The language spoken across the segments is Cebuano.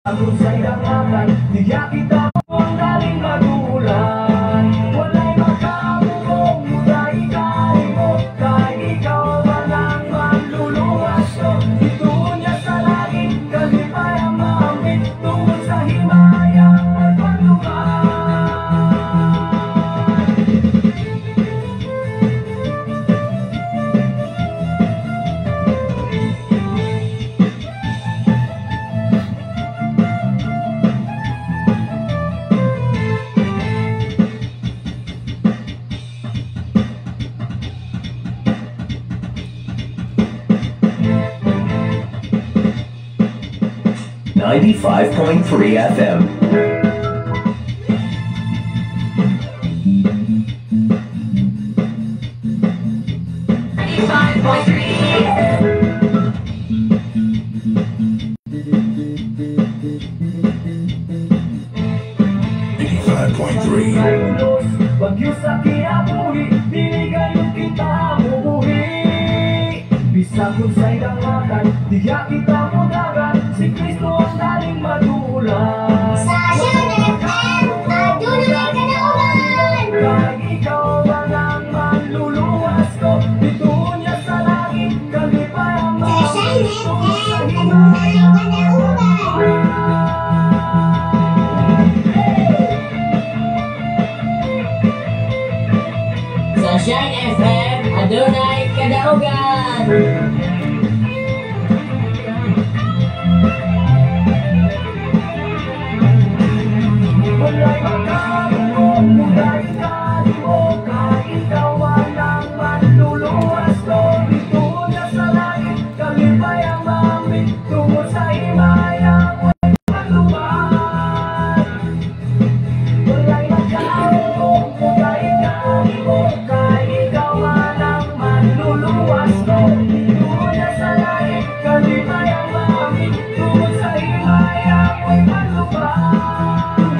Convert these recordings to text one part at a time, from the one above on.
Sa ilangakan, diya kita ang daling magulan. Wala'y makaugong, mula ikalimo, kay ikaw man ang manluluwas ko. Dito niya sa langit, kalipay ang maamit, tungod sa himayang may pagluman. 95.3 FM. 95.3. Bagyo sa kinabuhi, dili kayo kita mubuhi. Bisag unsay dangakan, diya kita mudagan, si Kristo ang daling madulan. Sa Shine FM, adunay kadaugan. Kay ikaw man ang manluluwas ko, dito niya sa langit, kalipay ang Sa Shine maamit, tungod sa FM, adunay himayang kadaugan. Sa Shine FM, adunay kadaugan. Wala'y makaugong, mula'y kalimo, kay ikaw man ang manluluwas ko. Dito niya sa langit, kalipay ang maamit, tungod sa himayang way pagluman. Wala'y makaugong, mula'y kalimo, kay ikaw man ang manluluwas ko. Dito niya sa langit, kalipay ang maamit, tungod sa himayang way pagluman.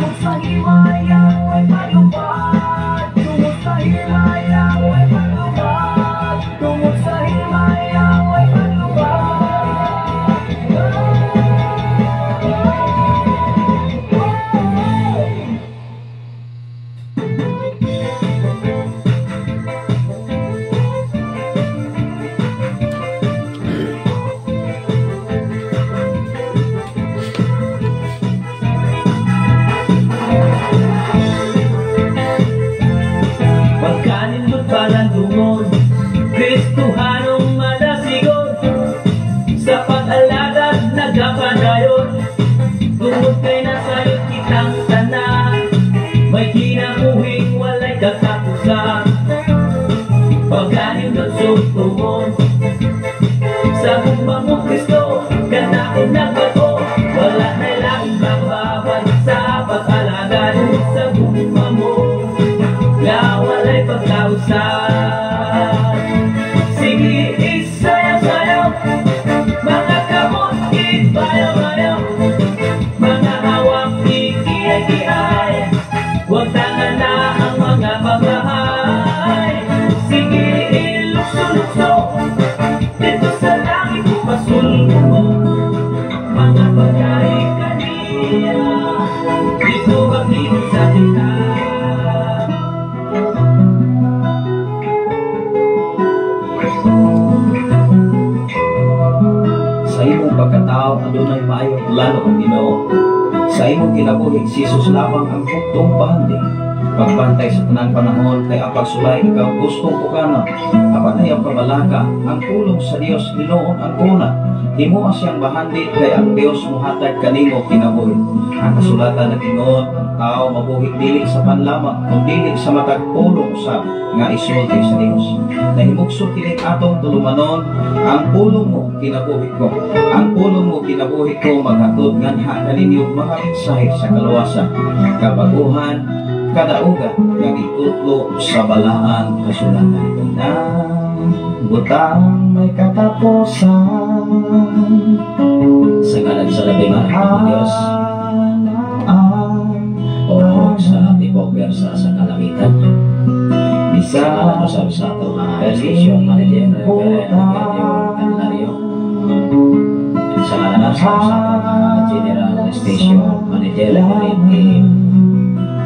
Tungod sa himayang way pagluman. Tungod sa himayang way pagluman. Tungod sa himayang way pagluman. Pagkanindot palandungon, Kristohanong madasigon, sa pag-alagad nagapadayon, tungod kay nasayod kitang tanan, may kinabuhing walay katapusan. Pagkanindot sugtungon, sa gugma mo Kristo, kanaon nagbago, wala na'y laing magbabad sa pag-alagad sa gugma mo, nga walay pagkausan. Sige, isayaw-sayaw, mga kamot, ibayaw-bayaw, mga hawak, ikiyay-kiyay, huwag tanga na ang mga pagbahay. Sige, ilukso-lukso, dito sa langit pasulong mo, mga pagkain kaniya, dito maglihim sa kita. Sa imong pagkatao adunay maayong plano ang Ginoo. Sa imong kinabuhi si Jesus lamang ang buktong bahandi. Pagbantay sa tanan panahon kay ang pagsulay ikaw gustong pukana. Apan ayaw kabalaka ang pulong sa Dios hinuon ang una. Himoa siyang bahandi kay ang Dios mohatag kanimo kinabuhi. Ang kasulatan nag-ingon ang tao mabuhi dili sa panlamang kundi sa matag pulong sa nga isulti sa Dios. Nahimugso kini atong tulumanon ang pulong mo kinabuhi ko. Ang pulong mo kinabuhi ko maghatod nganha kaninyo mga mensahe sa kaluwasan, kabaguhan, kadaugan nga gitutlo sa balaan kasulatan. Ang butang may katapusan. Sa ngalan sa labi ng Diyos o sa tibok pwersa sa kalangitan. Bisa Sa usab sa atong station manager, Reverend Emilio Candelario. Sa ngalan sa atong General Station Manager Enrique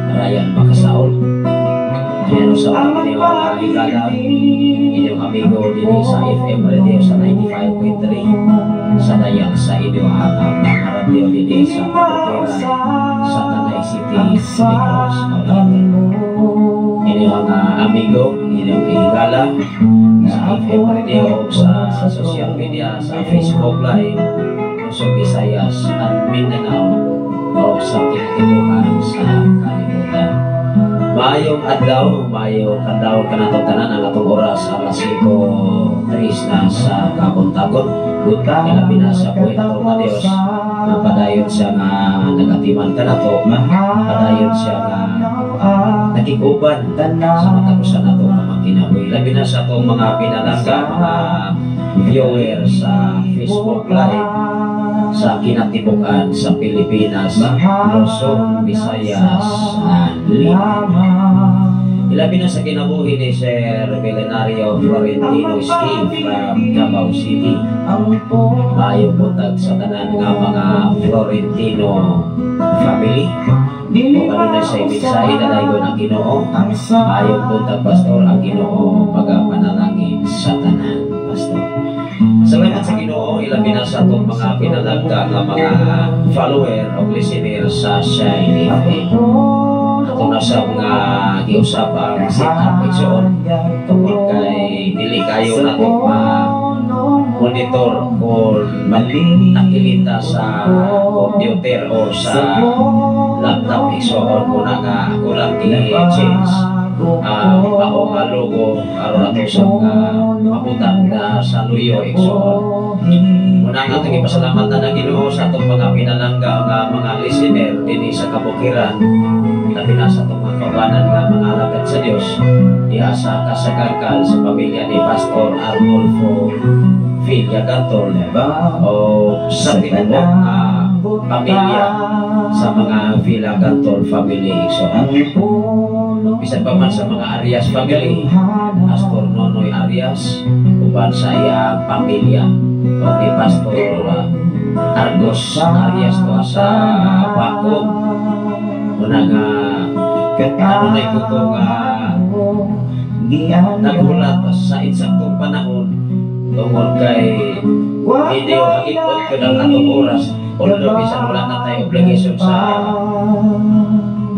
Ryan Macasaol. Ayan sa ang inyong mga higala, inyong amigo dito sa FM Radio sa 95.3 sa dayang sa inyong mga radyo dito sa Kabukiran sa Tanay City, Negros Oriental. Inyong mga amigo, inyong higala sa FM Radio, sa social media, sa Facebook Live, Luzon, Visayas at Mindanao o sa kinatibukan sa kalibutan. Maayong adlaw, maayong adlaw kanatong tanan. Ang atong oras, alas 5:03 na sa kabuntagon. Ilabi na sa buhay atong nga Dios nga padayon siya nga nagatiman kanato, padayon siya nga nakiguban sa matag usa nato nga mga kinabuhi. Labi na sa atong mga pinalangga, mga viewer sa Facebook Live sa kinatibukan sa Pilipinas, Luzon, Visayas, and Mindanao. Ilabi na sa kinabuhi ni Sir Belenario Florentino Ski from Davao City. Maayong buntag sa tanan nga mga Florentino family. Kung ano na sa mensahe, dalaygon ang Ginoo. Maayong buntag, Pastor. Ang Ginoo pagapanalangin sa tanan, Pastor. Salamat sa Ginoo, ilabi na sa atong mga pinalangga nga mga follower o listener sa Shine FM. Ato na sa mga giusap ang set up, igsoon, tungkol kay dili kayo nato ma monitor kung nakilita sa computer o sa laptop, igsoon. Kung nga ako lang i-change ang mao nga logo aron ato sa mga mabutang na sa luyo, igsoon. Muna nga atong ipasalamatan ang Ginoo sa atong mga pinalangga nga mga listener dinhi sa kabukiran, labi na sa atong mga kaubanan nga mga alagad sa Dios diha sa Kasagarkal, sa pamilya ni Pastor Arnolfo Villagantol o sa tibuok nga pamilya sa mga Villagantol family. So bisan pa man sa mga Arias family, Pastor Nonoy Arias uban sa iyang pamilya o ni Pastor Argos Arias to sa Bakong. Muna nga ano na ito nga nagulat sa insaktong panahon tungod kay hindi makipot ko ng atong oras, although bisan wala na tayo obligation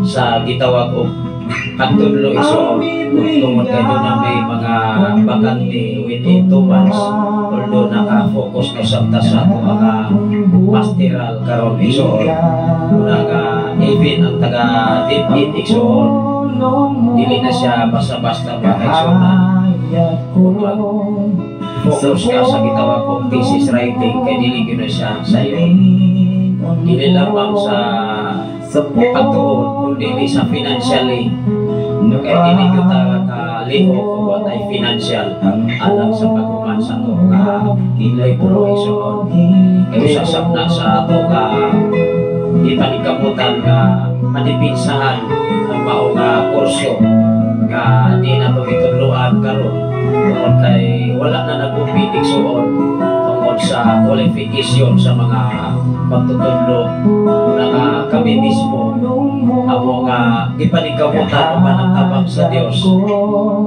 sa gitawag og pagtudlo, igsoon, tungod kay doon na may mga bakante within 2 months, although naka-focus na sa ta sa atong mga pastoral karon, igsoon. Una nga even ang taga DepEd, igsoon, dili na siya basta-basta ba, igsoon, na kung focus ka sa gitawag kong thesis writing kay dili gyud na siya sa iyo, dili lamang sa pagtuon kundi sa financially, kay dili gyud ta kalihok kung wa tay financial alang sa paghuman sa ato nga libro, igsoon, kay usasab na sa ato nga ipaningkamutan nga madipinsahan ang mao nga kurso nga di na to gitudloan karon tungod kay wala na nag-upit, igsoon, tungod sa qualification sa mga pagtutudlo na nga kami mismo amo nga gipaningkamutan uban ang tabang sa Dios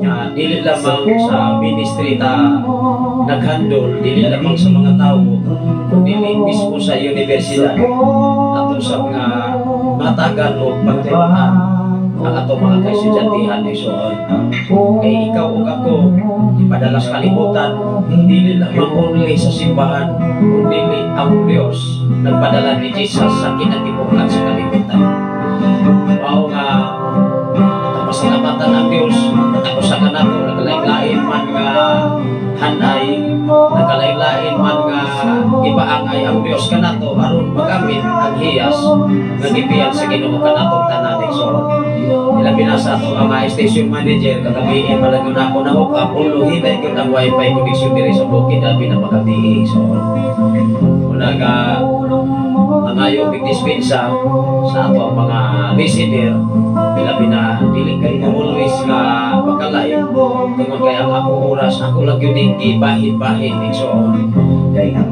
nga dili lamang sa ministry ta naghandol, dili lamang sa mga tao, kundi mismo sa universidad ato sa mga matagan o pagtulunan ang atong mga kaestudyantehan, igsoon, kay ikaw ug ako ipadala sa kalibutan, dili lamang only sa simbahan, kundi ang Dios nagpadala ni Jesus sa kinatibukan sa kalibutan. Mao nga atong pasalamatan ang Dios matag usa kanato. Nagkalain-lain man nga hanay, nagkalain-lain man nga ipaangay ang Dios kanato aron magamit ang hiyas nga gibiyan sa Ginoo kanatong tanan, igsoon. Ilabi na sa ato ang mga station manager. Kagabi palagi na ako na hook up, ulo hinay gyud ang wifi connection diri sa bukid, labi na magabi. So una nga ang ayo dispensa sa ato ang mga listener, ilabi na dili kay always nga maka-live tungod kay ang akong oras ako lang gyud gibahin-bahin, igsoon.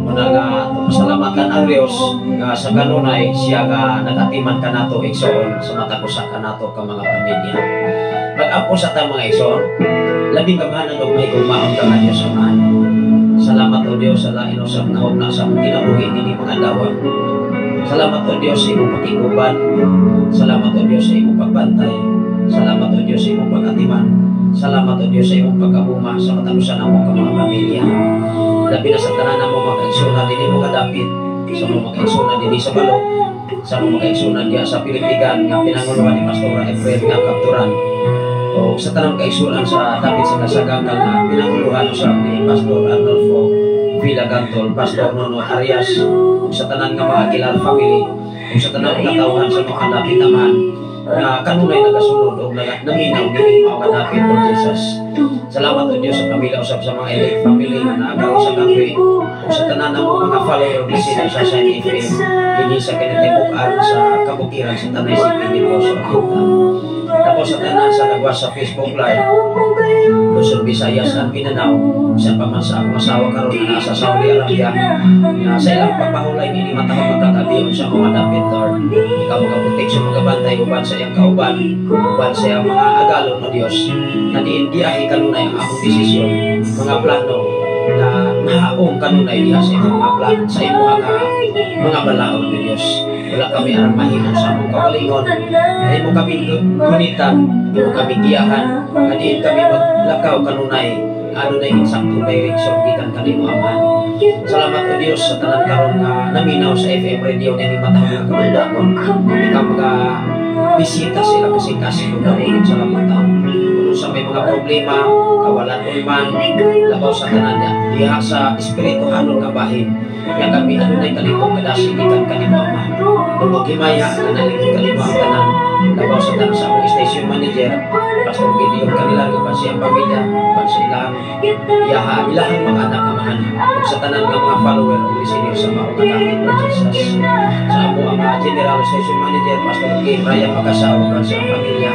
Muna nga atong Pasalamatan ang Dios nga sa kanunay siya nga nagatiman kanato, igsoon, sa matag usa kanato ka mga pamilya. Mag-ampo sa ta, mga igsoon. Labing gamhanan og mahigugmaon ka nga Dios Amahan. Salamat, O Dios, sa lain usab nga hugna sa among kinabuhi nining mga adlaw. Salamat, O Dios, sa imong pakiguban. Salamat, O Dios, sa imong pagbantay. Salamat, O Dios, sa imong pagatiman. Salamat, O Dios, sa imong pag-amuma sa matag usa namo ka mga pamilya. Labi na sa tanan namo mga kaigsuonan dinhi mga dapit, sa mga kaigsuonan dinhi sa Balok, sa mga kaigsuonan diha sa Pilipigan nga pinanguluhan ni Pastora Efren nga kapturan, o sa tanang kaigsuonan sa dapit sa Kasagang nga pinanguluhan usab ni Pastor Arnolfo Villa Gantol, Pastor Nono Arias, ug sa tanan nga mga Aguilar family, ug sa tanang katawhan sa mga dapit naman nga kanunay nagasunod og naminaw nining mga dapit, Lord Jesus. Salamat, O Dios, sa pamilya usab sa mga elect family nga naagaw sa gabi ug sa tanan namo mga follower listener sa Shine FM dinhi sa kinatibuk-an sa kabukiran sa Tanay City, Negros Occidental. Tapos sa tanan sa nagwas sa Facebook Live, Luzon, Visayas at Mindanao, sa pa man sa akong asawa karon na nasa Saudi Arabia, na sa ilang pagpahulay nini matahong magkagabi sa mga dapit, Lord. Ikaw magaproteksyon, magabantay uban sa iyang kauban, uban sa iyang mga agalon, O Dios, na diin giyahe kanunay ang akong desisyon, mga plano, na mahaong kanunay diha sa imong mga plan, sa imong mga balaod, O Dios. Wala kami aron mahimo sa among kaugalingon. Kay mo kami gunitan, imo kami giyahan, nga diin kami maglakaw kanunay, adunay insaktong direction gikan kanimo, Amahan. Salamat, O Dios, sa tanan karon nga naminaw sa FM radio niini matahong nga kabuldagon. Ikaw mga bisita sila kasing-kasing ug damunon sa lamang. Kung sa may mga problema, kawalan man, labaw sa tanan niya, diha sa espirituhanon nga bahin, nga kami adunay kalipong kadasig gikan kanimo, Amahan. Tungod himaya nga nalingkod kanimo ang tanan, labaw sa tanan sa among station manager, Pastor Gideon Candelario, uban sa iyang pamilya, uban sa ilang iyaha, ilahang mga anak, Amahan, ug sa tanan nga mga follower ug listener sa mao nga dapit, Lord Jesus. Sa amo ang mga general station manager, Pastor K. Brian Makasao, uban sa iyang pamilya,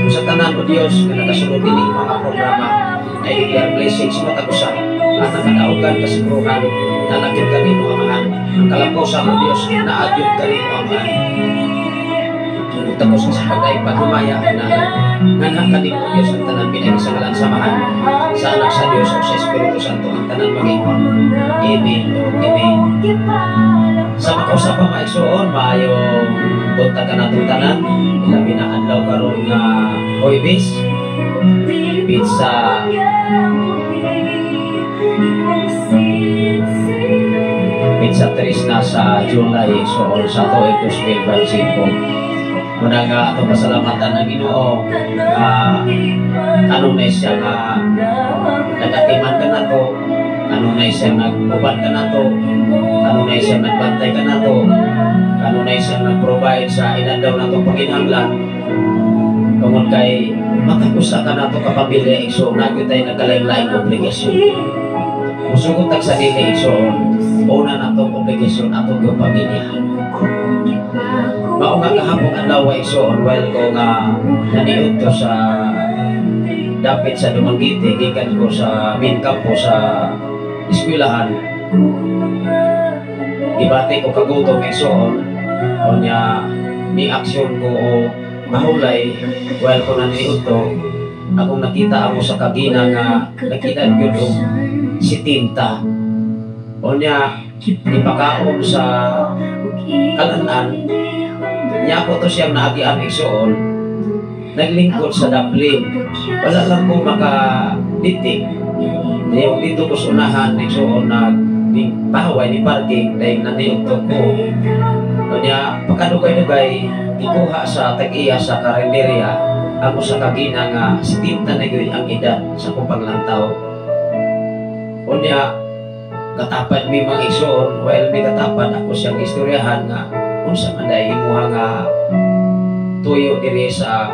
ug sa tanan, O Dios, nga nagasunod dining mga programa, I declare blessings sa matag usa at ang kadaugan kasiguruhan na lakit kanimo, Amahan. Ang kalampusan, O Dios, naa gyud kanimo, Amahan. Ug tapos sa pagday paghimaya na nganha kanimo, Dios, ang tanan pinaagi sa ngalan sa Amahan, sa Anak sa Dios ug sa Espiritu Santo, ang tanan mag-ingon, "Amen o Amen." Sa makausa pa, mga igsoon, maayong buntag kanatong tanan, ilabi na adlaw karon nga Huwebes, petsa 3 na sa July, so sa tuig 2025. Muna nga atong pasalamatan ang Ginoo nga kanunay siya nga nagatiman kanato, kanunay siya nag-uban kanato, kanunay siya nagbantay kanato, kanunay siya nag-provide sa inadlaw natong panginahanglan. Tungod kay matag usa kanato ka pamilya, igsoon, naa gyud tay nagkalain-laing obligasyon. Musugot tag sa dili, igsoon, una natong obligasyon atong gyud pamilya. Mao nga kahapong adlaw, igsoon, while ko nga naniud to sa dapit sa Dumaguete gikan ko sa main campus sa eskwelahan, gibati ko kagutom, igsoon. Unya ni aksyon ko o mahulay while ko naniud to, akong nakita ako sa kagina nga nakita gyud og 70. Unya ipakaon sa kalanan niya ako to siyang naagian, igsoon, naglingkod sa daplin. Wala lang ko maka-detect. Yung dito ko sa unahan, igsoon, nag ni pahaway ni parking dahil naniudto ko. Unya pagkadugay-dugay ikuha sa tag-iya sa karinderya ang usa ka gina nga 70 na gyud ang edad sa akong paglantaw. Unya katapad mi, mga igsoon. While mi katapad, ako siyang istoryahan nga unsa man dai imuha nga tuyo diri sa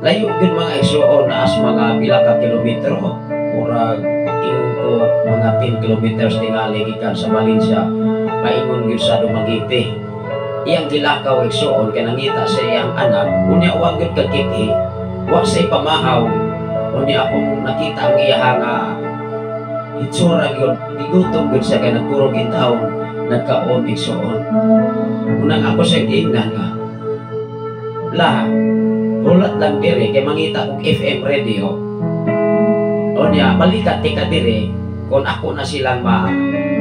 layo gyud, mga igsoon, naas mga pila ka kilometro, murag ingon ko mga 10 kilometers tingali gikan sa Valencia paingon gyud sa Dumaguete iyang gilakaw, igsoon, kay nangita sa iyang anak. Unya wa gyud kakiti, wa sa ipamahaw. Unya akong nakita ang iya nga itsura gyud, gigutom gyud siya kay nagkurog in taon. Nagkaon, igsuon. Unang ako siya giingnan nga, la, hulat lang dire kay mangita og FM radio. O niya, balikan tika dire kung ako na silang ma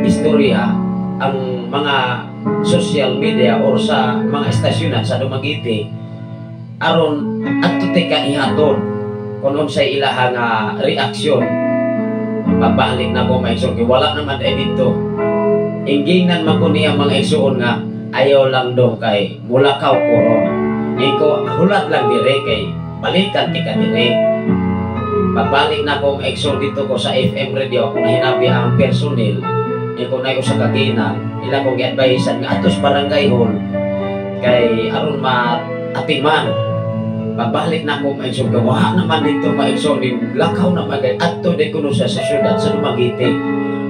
istorya ang mga social media or sa mga estasyonan sa Dumaguete aron adto tika ihatod kung unsay ilaha nga reaksyon. Pagbalik na ko, mga igsoon, kay wala naman ay dito. Ingginan man ko niya, mga igsoon, nga ayaw lang dong kay mulakaw ko ron. Iko hulat lang dire kay balikan tika dire. Pagbalik na ko, mga igsoon, dito ko sa FM radio, ako nahinabi ang personnel. Iko na usa ka ginang ila kong gi-advisean nga atos barangay hall kay aron maatiman. Pagbalik na ko, mga igsoon, gawa naman dito, mga igsoon, lakaw naman kay adto di kuno sa syudad sa Dumaguete.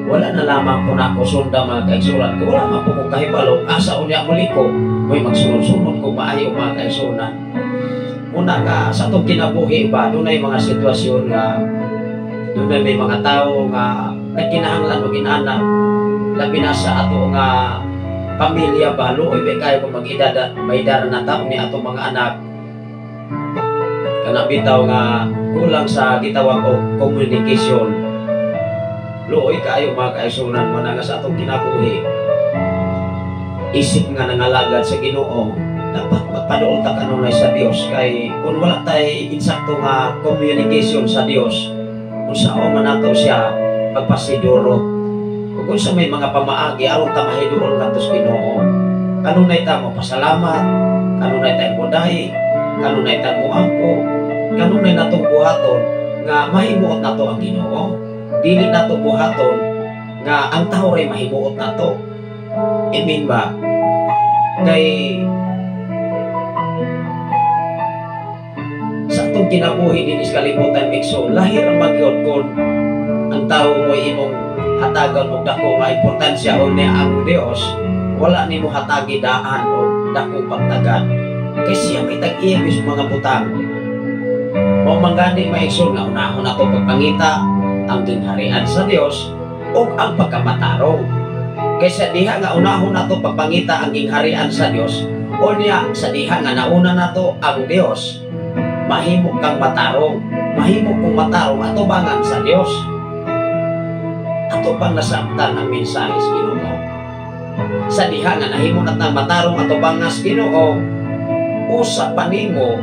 Wala na lamang ko na ako sunda, mga kaigsunan ko. Wala man po ko kahibalo asa unya muli ko. May magsunod-sunod ko maayo, mga kaigsunan. Una ka sa atong kinabuhi ba, dunay mga sitwasyon nga dunay may mga tao nga nagkinahanglan og inana, labi na sa ato nga pamilya ba. Luoy ba kayo kung mag-edad, maedad na taon ni atong mga anak, kana bitaw nga kulang sa gitawag og communication. Luoy kayo, mga kaigsunan mo na nga sa atong kinabuhi, isip nga nangalagad sa Ginoo, dapat magpaduol ta kanunay sa Dios, kay kung wala tay insakto nga communication sa Dios, unsaon man nato siya pagpasidoro ug unsa may mga pamaagi aron ta mahiduol ngadto sa Ginoo? Kanunay ta mo pasalamat, kanunay ta modahi, kanunay ta moampo, kanunay natong buhaton nga mahimuot nato ang Ginoo. Dili nato buhaton nga ang tao ray mahimuot nato. Amen ba? Kay sa atong kinabuhi dinhi sa kalibutan, igsoon, lahi ra magyud kon ang tao mo imong hatagan og dako nga importansya o niya ang Dios wala nimo hatagi daan o dako pagtagan kay siya may tag-iya sa mga butang. Mao man gani, mga igsoon, nga unahon nato pagpangita ang gingharian sa Dios ug ang pagkamatarong. Kay sa diha nga unahon nato pagpangita ang gingharian sa Dios o niya sa diha nga nauna nato ang Dios, mahimo kang matarong, mahimo kong matarong atubangan sa Dios. Ato pang nasabtan ang mensahe sa Ginoo. Sa diha nga nahimo natang matarong atubangan sa Ginoo, usa pa nimo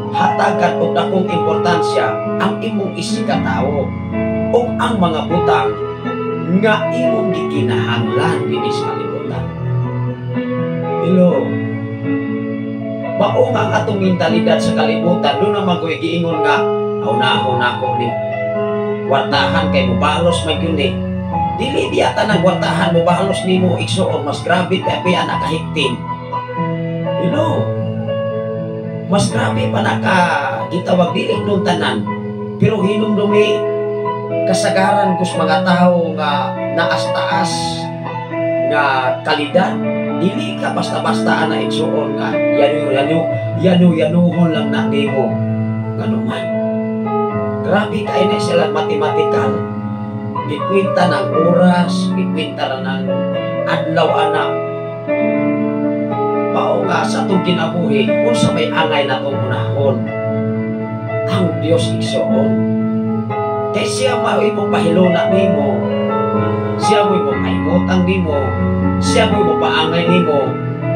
hatagan og dakong importansya ang imong isigkatawo ug ang mga butang nga imong gikinahanglan dinhi sa kalibutan. Hello. Mao nga ang atong mentalidad sa kalibutan, doon naman ko giingon nga unahon ako ni kwartahan kay mobalos man gyud ni. Dili biya tanang kwartahan mobalos nimo, igsuon, mas grabe pa biya nakahigting. Hello. Mas grabe pa naka gitawag dili nung tanan. Pero hinumdumi kasagaran kus mga tao nga naas-taas nga kalidad, dili ka basta-basta ana, igsuon, nga yanu yanu yanu yanuhon lang na nimo. Ngano man grabe kay na sila mathematical, gikwenta ng oras, gikwenta ra ng adlaw ana. Mao nga sa atong kinabuhi, unsa may angay natong unahon? Ang Dios, igsuon, kay siya mao imong pahiluna nimo, siya mo imong pahimutang nimo, siya mo imong paangay nimo.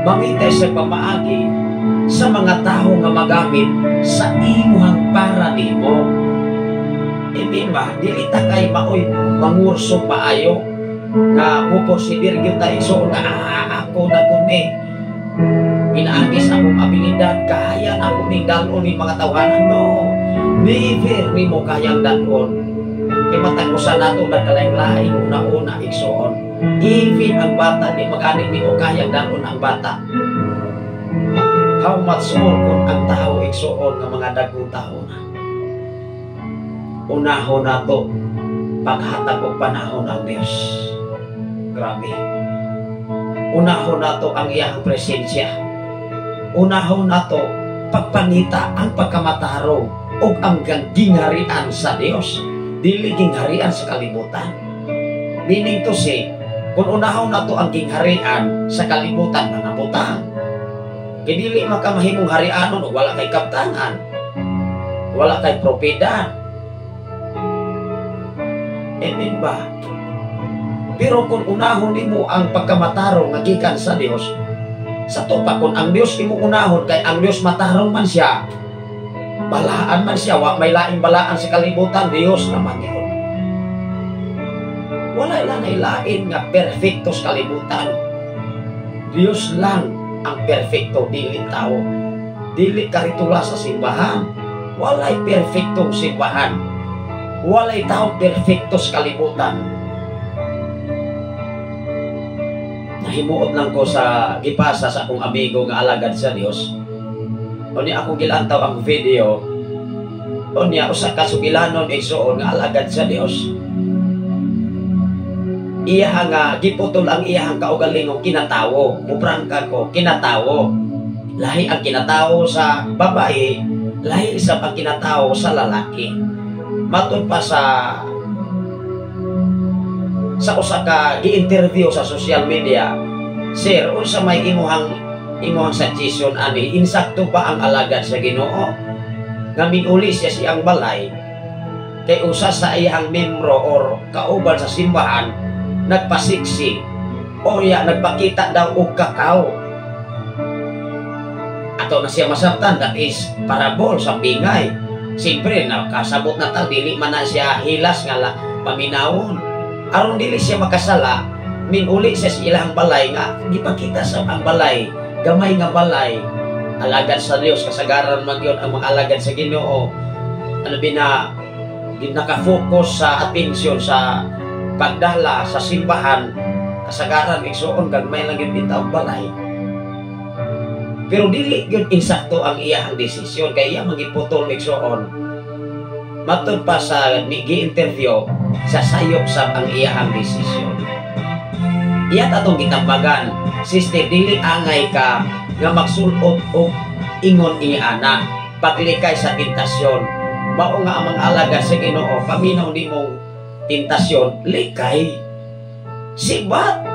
Mangita sa pamaagi sa mga tao nga magamit sa imuhang para nimo. Amen ba? Dili ta kay maoy mangurso paayo nga muposidir gyud ta, igsuon, nga ako na kun eh pinaagi sa akong abilidad, kaya na ako ning dalon ning mga tawhanan. No, never nimo kayang dalon, kay matag usa nato nagkalain-laing una-una, igsuon. Even ang bata, di magani nimo kayang dalon ang bata, how much more kung ang tao, igsuon, nga mga dagkong tao na. Unahon nato paghatag og panahon ang Dios. Grabe, unahon nato ang iyang presensya, unahon nato pagpangita ang pagkamatarong ug ang gingharian sa Dios, dili gingharian sa kalibutan. Meaning to say, Kung unahon nato ang gingharian sa kalibutan, mga butang. Kay dili man ka mahimong harianon og wala kay kabtangan, wala kay propiedad. Amen ba? Pero kung unahon nimo ang pagkamatarong nga gikan sa Dios, sa tupa kung ang Dios imo unahon, kay ang Dios matarong man siya, balaan man siya, wa may laing balaan sa kalibutan, Dios naman yun. Wala lang lain nga perfecto sa kalibutan. Dios lang ang perfecto, dili tao. Dili karitula sa simbahan. Walay perfectong simbahan. Walay tao perfecto sa kalibutan. Nahimuot lang ko sa gipasa sa akong amigo nga alagad sa Dios. Unya akong gilantaw ang video. Unya usa ka sugilanon igsuon nga alagad sa Dios. Iya nga giputol ang iyahang kaugalingong kinatawo. Muprangka ko, kinatawo. Lahi ang kinatawo sa babae, lahi sa pagkinatawo sa lalaki. Matud pa sa usa ka gi-interview sa social media, sir, unsa may imuhang suggestion ani, insakto ba ang alagad sa Ginoo? Nga minguli siya siyang balay kay usa sa iyang membro or kauban sa simbahan nagpasiksi o ya nagpakita daw og kakao. Ato na siya masabtan, that is parabol sa bingay. Siyempre nakasabot na ta, dili man na siya hilas nga paminawon. Aron dili siya makasala, minuli siya sa ilang balay nga gipakita sa ang balay, gamay nga balay, alagad sa Dios, kasagaran man gyud ang mga alagad sa Ginoo. Ano bina naka-focus sa atensyon sa pagdala sa simbahan, kasagaran igsuon gagmay lang gyud bitaw balay. Pero dili gyud insakto ang iyang desisyon kay iya mangiputol igsuon. Matud pa sa gi-interview, sa sayop sa ang iyang desisyon. Iya atong gitambagan, sister, dili angay ka nga magsulot og ingon iniana paglikay sa tentasyon. Mao nga ang mga alagad sa Ginoo, paminaw nimong tentasyon, likay. Sibat.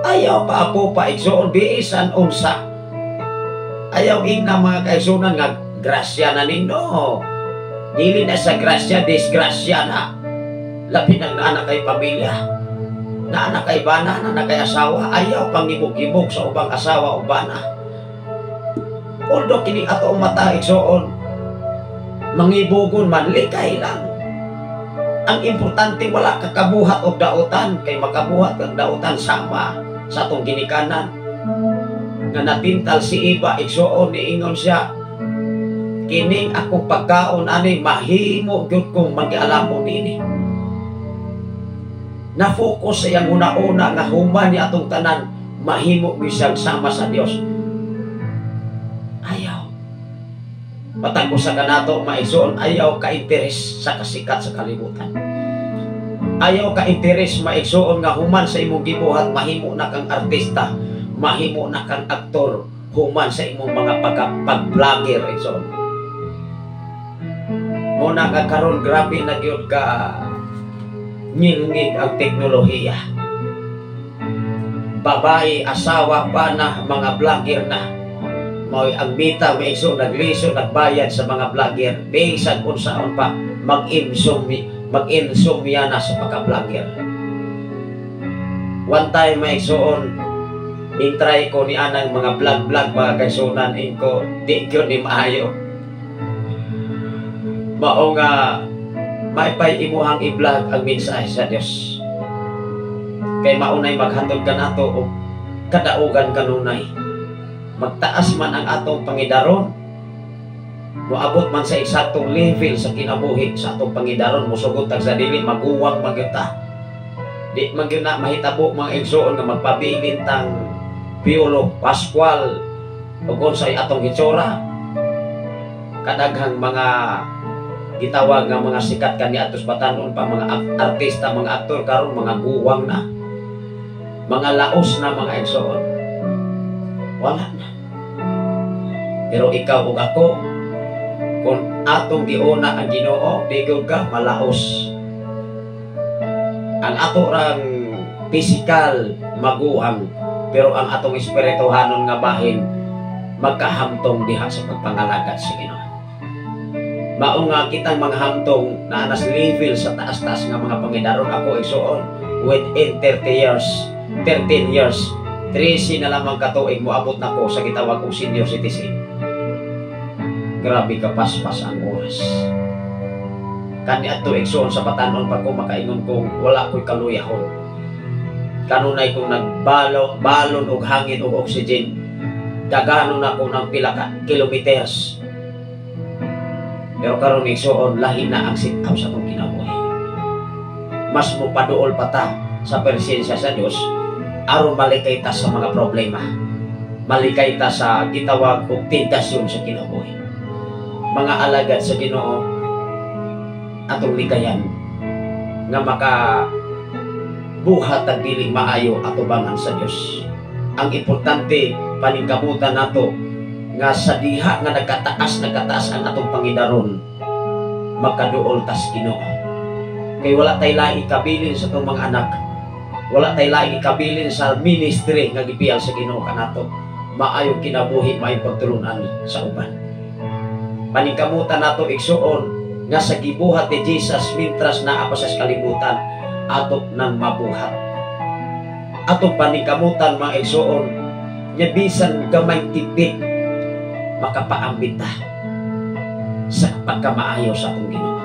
Ayaw pa apo pa igsuon biisan unsa. Ayaw ingna mga kaigsuonan nga grasya na nino. Dili na sa grasya, disgrasya na. Labi nang naana kay pamilya, naana kay bana, naana kay asawa. Ayaw pang gibog-gibog sa ubang asawa o bana. Although kini ato ang mata igsuon, mangibugon man, likay lang. Ang importante wala kakabuhat og dautan, kay makabuhat ang dautan sama sa atong ginikanan. Nga natintal si Iba igsuon, niingon siya, kining akong pagkaon ani mahimo gyud kong magialamon niini. Na-focus sa iyang una-una nga human ni atong tanan, mahimo gyud siyang sama sa Dios. Ayaw. Patag usa ka nato maigsuon, ayaw ka interes sa kasikat sa kalibutan. Ayaw ka interes maigsuon nga human sa imong gibuhat mahimo na kang artista, mahimo na kang aktor, human sa imong mga pag-vlogger igsuon. Muna ka karon grabe na gyud ka ngilngig ang teknolohiya. Babae, asawa pa na, mga vlogger na. Mao'y ang bita may igsoon nagliso nagbayad sa mga vlogger. Bisan kung saan pa mag-insomnia na sa pagka-vlogger. One time may igsoon intry ko ni anang mga vlog-vlog mga kaigsuonan inko di gyud ni maayo. Mao nga maipay imuhang i-vlog ang mensahe sa Dios. Kay maunay maghatod kanato og kadaugan kanunay. Magtaas man ang atong pangidaron, moabot man sa eksaktong level sa kinabuhi sa atong pangidaron, mosugot tag sa dili maguwang man gyud ta. Di man gyud na mahitabo mga igsoon nga magpabilin tang Piolo Pascual ug unsay atong hitsura. Kadaghang mga gitawag nga mga sikat kaniadto sa batanon pa, mga artista, mga aktor karon mga guwang na, mga laos na mga igsoon. Wala na. Pero ikaw ug ako, kung atong giuna ang Ginoo, di gyud ka malaos. Ang ato rang Physical maguang, pero ang atong espirituhanon nga bahin magkahamtong diha sa pagpangalagad sa Ginoo. Mao nga kitang mga hamtong naa nas level sa taas-taas nga mga pangidaron. Ako, igsuon, within 30 years, 13 years, 13 na lamang katuig, moabot na ko sa gitawag og senior citizen. Grabe ka paspas ang oras. Kani adto, igsuon, sa batanon pa ko, makaingon kong wala ko'y kaluyahon. Kanunay kong nagbalo balon og hangin og oxygen, daganon ako ng pila ka kilometers. Pero karon, igsuon, lahi na ang sit-up sa atong kinabuhi. Mas mopaduol pa ta sa presensya sa Dios aron malikay ta sa mga problema. Malikay ta sa gitawag og tentasyon sa kinabuhi. Mga alagad sa Ginoo, atong likayan nga maka buhat ang dili maayo atubangan sa Dios. Ang importante, paningkamutan nato nga sa diha nga nagkataas nagkataas ang atong pangidaron, makaduol tas Ginoo. Kay wala tay laing ikabilin sa atong mga anak, wala tay laing ikabilin sa ministry nga gipiyal sa Ginoo kanato. Maayong kinabuhi, maayong pagtulunan sa uban. Paningkamutan nato, igsuon, nga sa gibuhat ni Jesus mintras naa pa sa kalibutan, ato nang mabuhat. Atong paningkamutan, mga igsuon, nga bisan gamay tipik, makapaambit ta sa pagkamaayo sa atong Ginoo.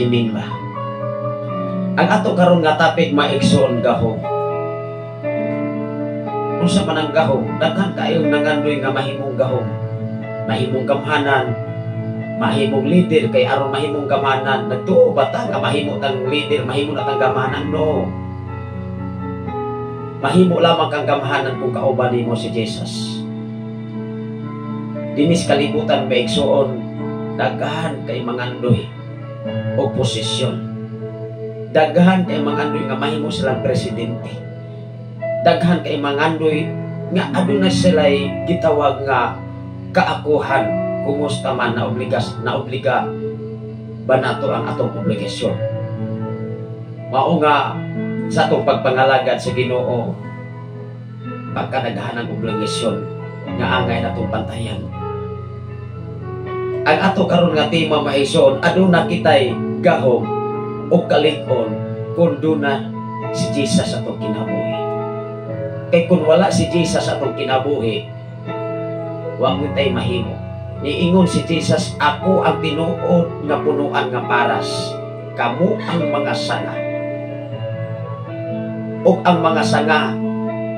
Amen ba? Ang ato karon nga topic, mga igsoon, gahom. Unsa man ang gahom? Daghan kayong nangandoy nga mahimong gahom. Mahimong gamhanan, mahimong leader. Kay aron mahimong gamhanan, nagtuo ba ta nga mahimo tang leader, mahimo na tang gamhanan? No. Mahimo lamang kang gamhanan kung kauban nimo si Jesus. Dinis kalibutan, mga igsuon, daghan kay mangandoy og posisyon. Daghan kay mangandoy nga mahimo silang presidente. Daghan kay mangandoy nga aduna sila'y gitawag nga kaakuhan. Kumusta man na obligas na obliga ba nato ang atong obligasyon? Mao nga sa atong pagpangalagad sa Ginoo, pagkanaghan ang obligasyon nga angay natong pantayan. Ang ato karon nga tema, mga igsoon, aduna kitay gahom o kalig-on kung duna si Jesus atong kinabuhi. Kay kung wala si Jesus atong kinabuhi, wa mo tay mahimo. Niingon si Jesus, "Ako ang tinuod nga punuan nga paras, kamo ang mga sanga. Ug ang mga sanga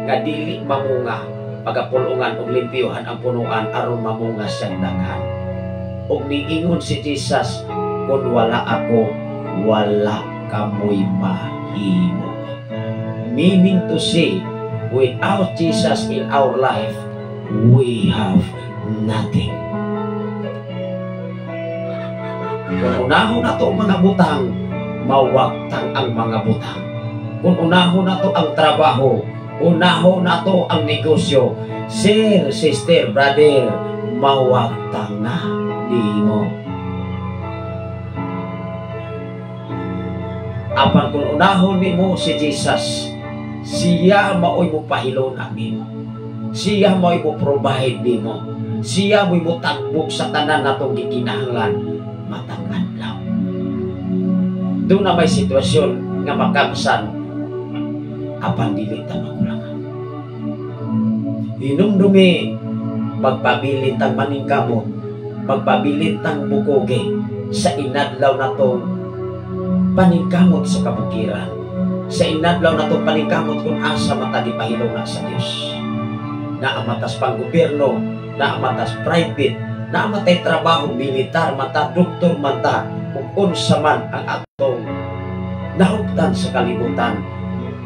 nga dili mamunga, pagapulungan ug limpyuhan ang punuan aron mamunga siyang daghan." Ug niingon si Jesus, "Kung wala ako, wala kamoy mahimo." Meaning to say, without Jesus in our life, we have nothing. Kung unahon nato ang mga butang, mawagtang ang mga butang. Kung unahon nato ang trabaho, unahon nato ang negosyo, sir, sister, brother, mawagtang na nimo. Apan kung unahon nimo si Jesus, siya maoy mo pahilona nimo. Siya maoy mo provide nimo. Siya mo'y motagbok sa tanan natong gikinahanglan matag adlaw. Doon na may sitwasyon nga makamsan, apan dili ta makulangan. Hinumdumi, magpabilin tang maningkamot, magpabilin tang bukoge sa inadlaw natong paningkamot sa kabukiran. Sa inadlaw natong paningkamot kung asa mata gipahilona sa Dios. Naa matas pang gobyerno, naa matas private, naa matay trabaho, militar mata, doktor mata, kung unsa man ang atong nahugtan sa kalibutan,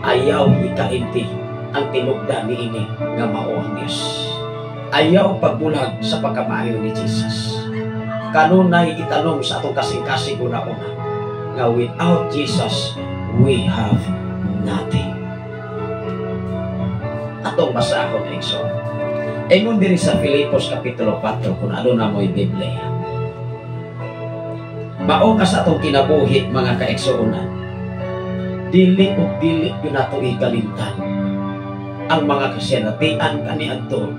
ayaw ikainti ang tinugda niini nga mao ang Dios. Ayaw pagbulag sa pagkamaayo ni Jesus. Kanunay itanom sa atong kasing-kasing una-una nga without Jesus, we have nothing. Atong basahon, igsoon. Ingon diri sa Filipos Kapitulo 4, kung aduna mo'y Biblia. Mao nga sa atong kinabuhi, mga kaigsuonan, Dili ug dili gyud nato ikalimtan ang mga kasinatian kaniadto,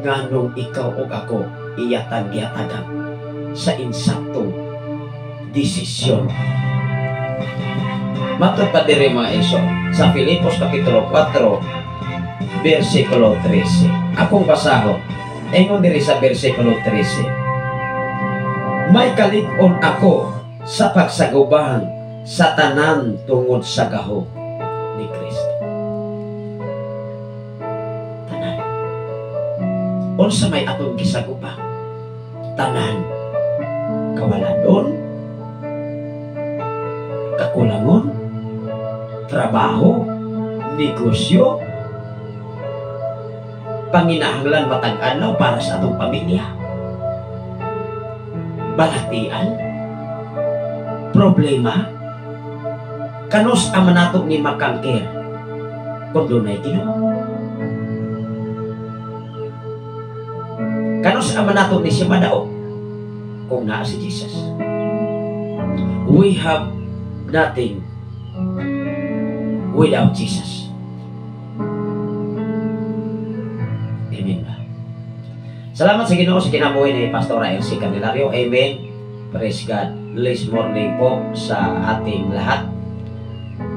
nganong ikaw ug ako iyatag gihatagan sa insaktong desisyon. Matod pa diri, mga igsoon, sa Filipos Kapitulo 4 versikulo 13. Akong basahon. Ingon diri sa versikulo 13: "May kalig-on ako sa pagsagubang sa tanan tungod sa gahom ni Kristo." Tanan. Unsa may atong gisagubang? Tanan. Kawaladon, kakulangon, trabaho, negosyo, panginahanglan matag adlaw para sa atong pamilya, balatian, problema, kanus-a man nato ni ma-conquer kung dunay Ginoo? Kanus-a man nato ni siya madaog kung naa si Jesus? We have nothing without Jesus. Amen ba? Salamat sa Ginoo sa kinabuhi ni Pastor Elsie Candelario. Amen. Praise God. Blessed morning po sa ating lahat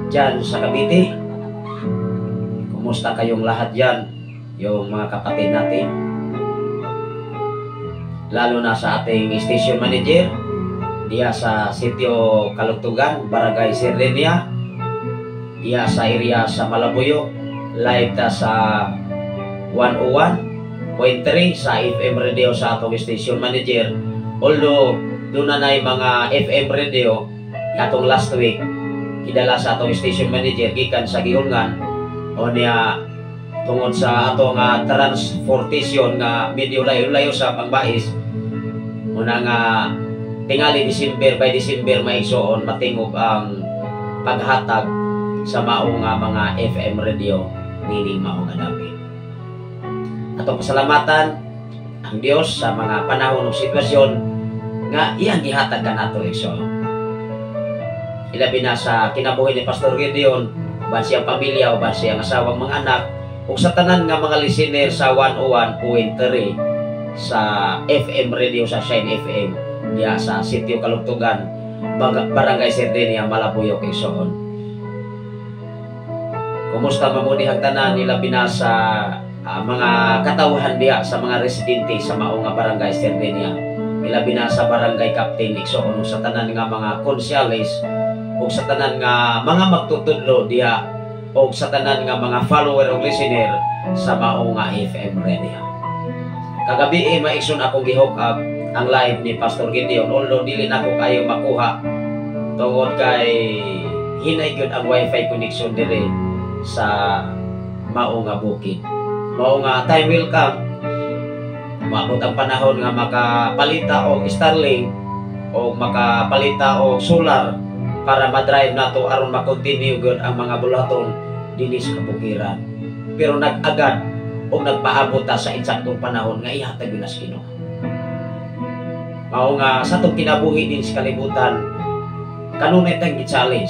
dyan sa Cavite. Kumusta kayong lahat dyan? Yung mga kapatid natin. Lalo na sa ating station manager diya sa Sitio Kalugtugan, Barangay Serdenia, diya sa area sa Malabuyo, live ta sa 101.3 sa FM radio sa atong station manager. Although doon na mga FM radio atong last week kidala sa atong station manager gikan sa Giungan o niya, tungod sa atong transportation nga medyo layo-layo sa pangbais, una nga tingali December, by December, maigsoon, matingog ang paghatag sa mao nga mga FM radio nining mao nga dapit. Atong pasalamatan ang Dios sa mga panahon ug sitwasyon nga iyang gihatag kanato, igsoon. Ilabi na sa kinabuhi ni Pastor Gideon, uban siyang pamilya, uban siyang asawang mga anak, ug sa tanan nga mga listener sa 101.3 sa FM radio sa Shine FM diya sa Sitio Kalugtugan, Barangay Serdenia, Malabuyo, Quezon. Kumusta mamuni ang tanan, ilabi na sa mga katawhan diya sa mga residente sa mao nga Barangay Serdenia, ilabi na sa barangay captain, igsoon, ug sa tanan nga mga konsyales ug sa tanan nga mga magtutudlo diha o sa tanan nga mga follower o listener sa mao nga FM radio. Kagabi eh, maigsoon, akong gi-hook up ang live ni Pastor Gideon, although dili na ako kayo makuha tungod kay hinay gyud ang wifi connection dire sa mao nga bukid. Mao nga time will come, maabot ang panahon nga makapalita og Starlink o makapalita og solar para ma-drive nato aron ma-continue gyud ang mga bulaton dinhi sa kabukiran. Pero nag-agad o nagpaabot ta sa insaktong panahon nga ihatag yun sa Ginoo. Mao nga sa atong kinabuhi din sa kalibutan, kanunay tang gi-challenge.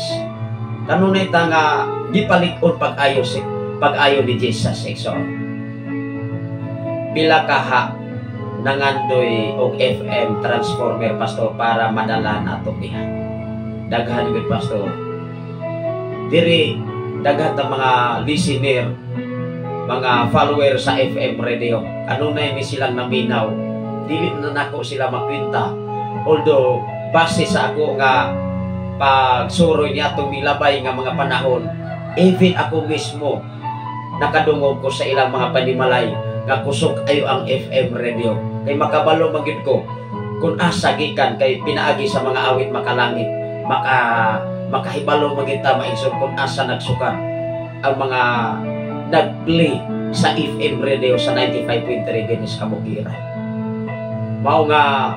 Kanunay ta nga gipalig-on pag-ayo si pag-ayo ni Jesus, igsoon. Pila kaha nangandoy og FM transformer, Pastor, para madala nato diha? Daghan gyud, Pastor. Diri daghan ta mga listener, mga follower sa FM radio. Kanunay mi silang naminaw. Dili na nako sila makwenta. Although base sa ako nga pagsuroy niya atong milabay nga mga panahon, even ako mismo nakadungog ko sa ilang mga panimalay nga kusog ayo ang FM radio. Kay makabalo man gyud ko kung asa gikan kay pinaagi sa mga awit makalangit, makahibalo man gyud ta, maigsoon, kung asa nagsukat ang mga nag-play sa FM radio sa 95.3 dinhi sa kabukiran. Mao nga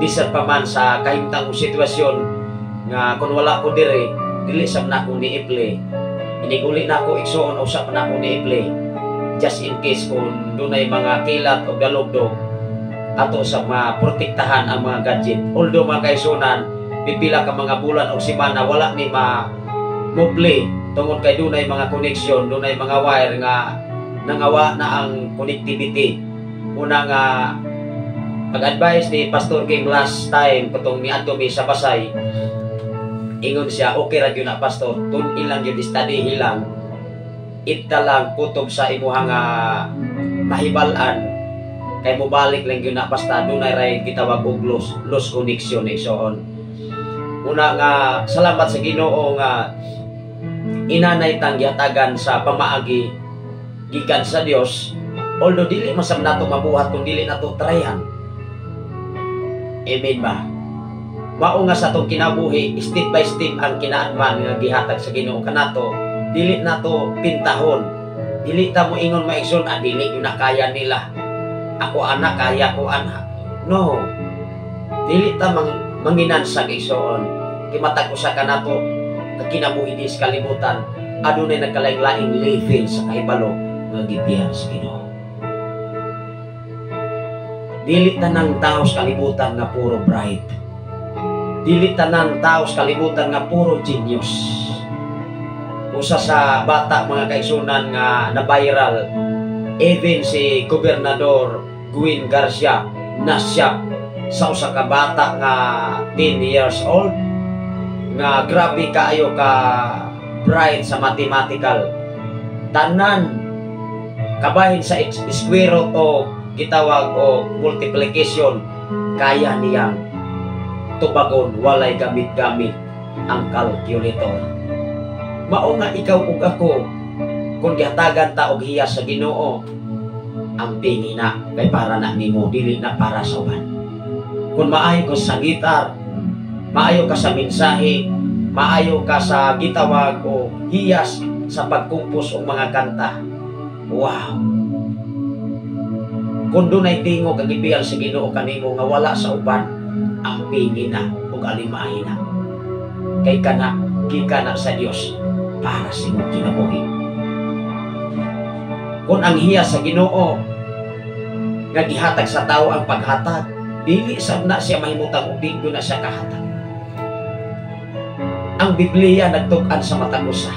bisan pa man sa kahimtang sitwasyon nga kung wala ko dire, dili sab nako ni i-play. Iniguli na ako, igsoon, usa pa nako ni i-play just in case kung dunay mga kilat o dalugdog, ato sa maprotektahan ang mga gadget. Although, mga kaigsuonan, pipila ka mga bulan o semana wala ni ma Mobile tungod kay dunay mga connection, dunay mga wire nga nangawa na ang connectivity. Una nga pag-advise ni Pastor King last time katong niadto mi sa Basay, ingon siya, "Okay ra gyud na, Pastor, tun lang gyud, study lang ita lang kutob sa imuha nga mahibal-an kay mobalik lang gyud na basta dunay ray gitawag og loose connection," and so on. Una nga salamat sa Ginoo nga inanay tang gihatagan sa pamaagi gikan sa Dios, although dili man sab nato mabuhat kung dili nato tryan. Amen ba? Mao nga sa atong kinabuhi, step by step ang kinaadman nga gihatag sa Ginoo kanato. Dili nato pintahon, dili ta mo ingon, maigsoon, "Ah, dili yun na kaya nila. Ako ana, kaya ko ana." No, dili ta manginansag, igsoon, kay matag usa kanato nga kinabuhi di sa kalibutan adunay nagkalaing-laing level sa kahibalo nga gibiyan sa Ginoo. Dili tanang tao sa kalibutan nga puro bright, dili tanang tao sa kalibutan nga puro genius. Usa sa bata, mga kaigsunan, nga na viral, even si Gobernador Gwen Garcia na siya sa usa ka bata nga 10 years old nga grabe kaayo ka bright sa mathematical. Tanan kabahin sa square root o gitawag o multiplication, kaya niyang tubagon walay gamit-gamit ang calculator. Mao nga ikaw ug ako, kung gihatagan ta og hiyas sa Ginoo, ampingi na kay para na nimo, dili na para sa uban. Kung maayo ka sa gitar, maayo ka sa mensahe, maayo ka sa gitawag o hiyas sa pagkumpos og mga kanta, wow, kung dunay tingog ang gibiyal sa Ginoo kanimo nga wala sa uban, ampingi na ug alimahi na kay kana gikan na sa Dios para sa imong kinabuhi. Kung ang hiyas sa Ginoo nga gihatag sa tao ang paghatag, dili sab na siya mahimutang ug di na siya kahatag. Ang Biblia nagtug-an sa matag usa.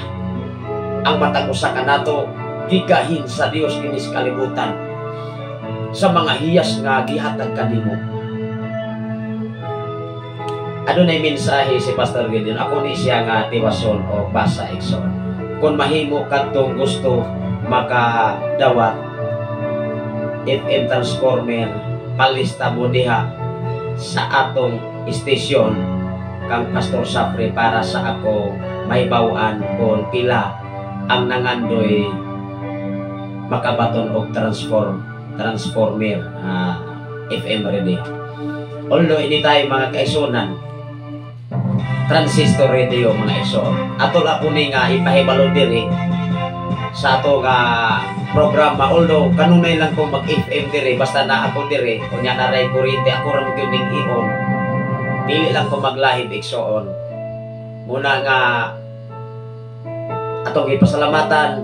Ang matag usa kanato gigahin sa Dios dinhi sa kalibutan sa mga hiyas nga gihatag kanimo. Adunay mensahe si Pastor Gideon. Ako ni siya nga tiwason o basa, igsoon. Kung mahimo, kadtong gusto makadawat FM transformer, palista mo diha sa atong istasyon kang Pastor Sapre para sa ako may bawaan kung pila ang nangandoy makabaton og transformer FM radio. Although ini tayo, mga kaigsunan, transistor radio, mga igsoon. Ato lang po ni nga ipahibalo diri sa ato nga programa, although kanunay lang ko mag FM diri basta na ako diri, unya na ray kuryente, ako ra gyud ning i-on, dili lang ko mag-live, igsoon. Muna nga atong ipasalamatan,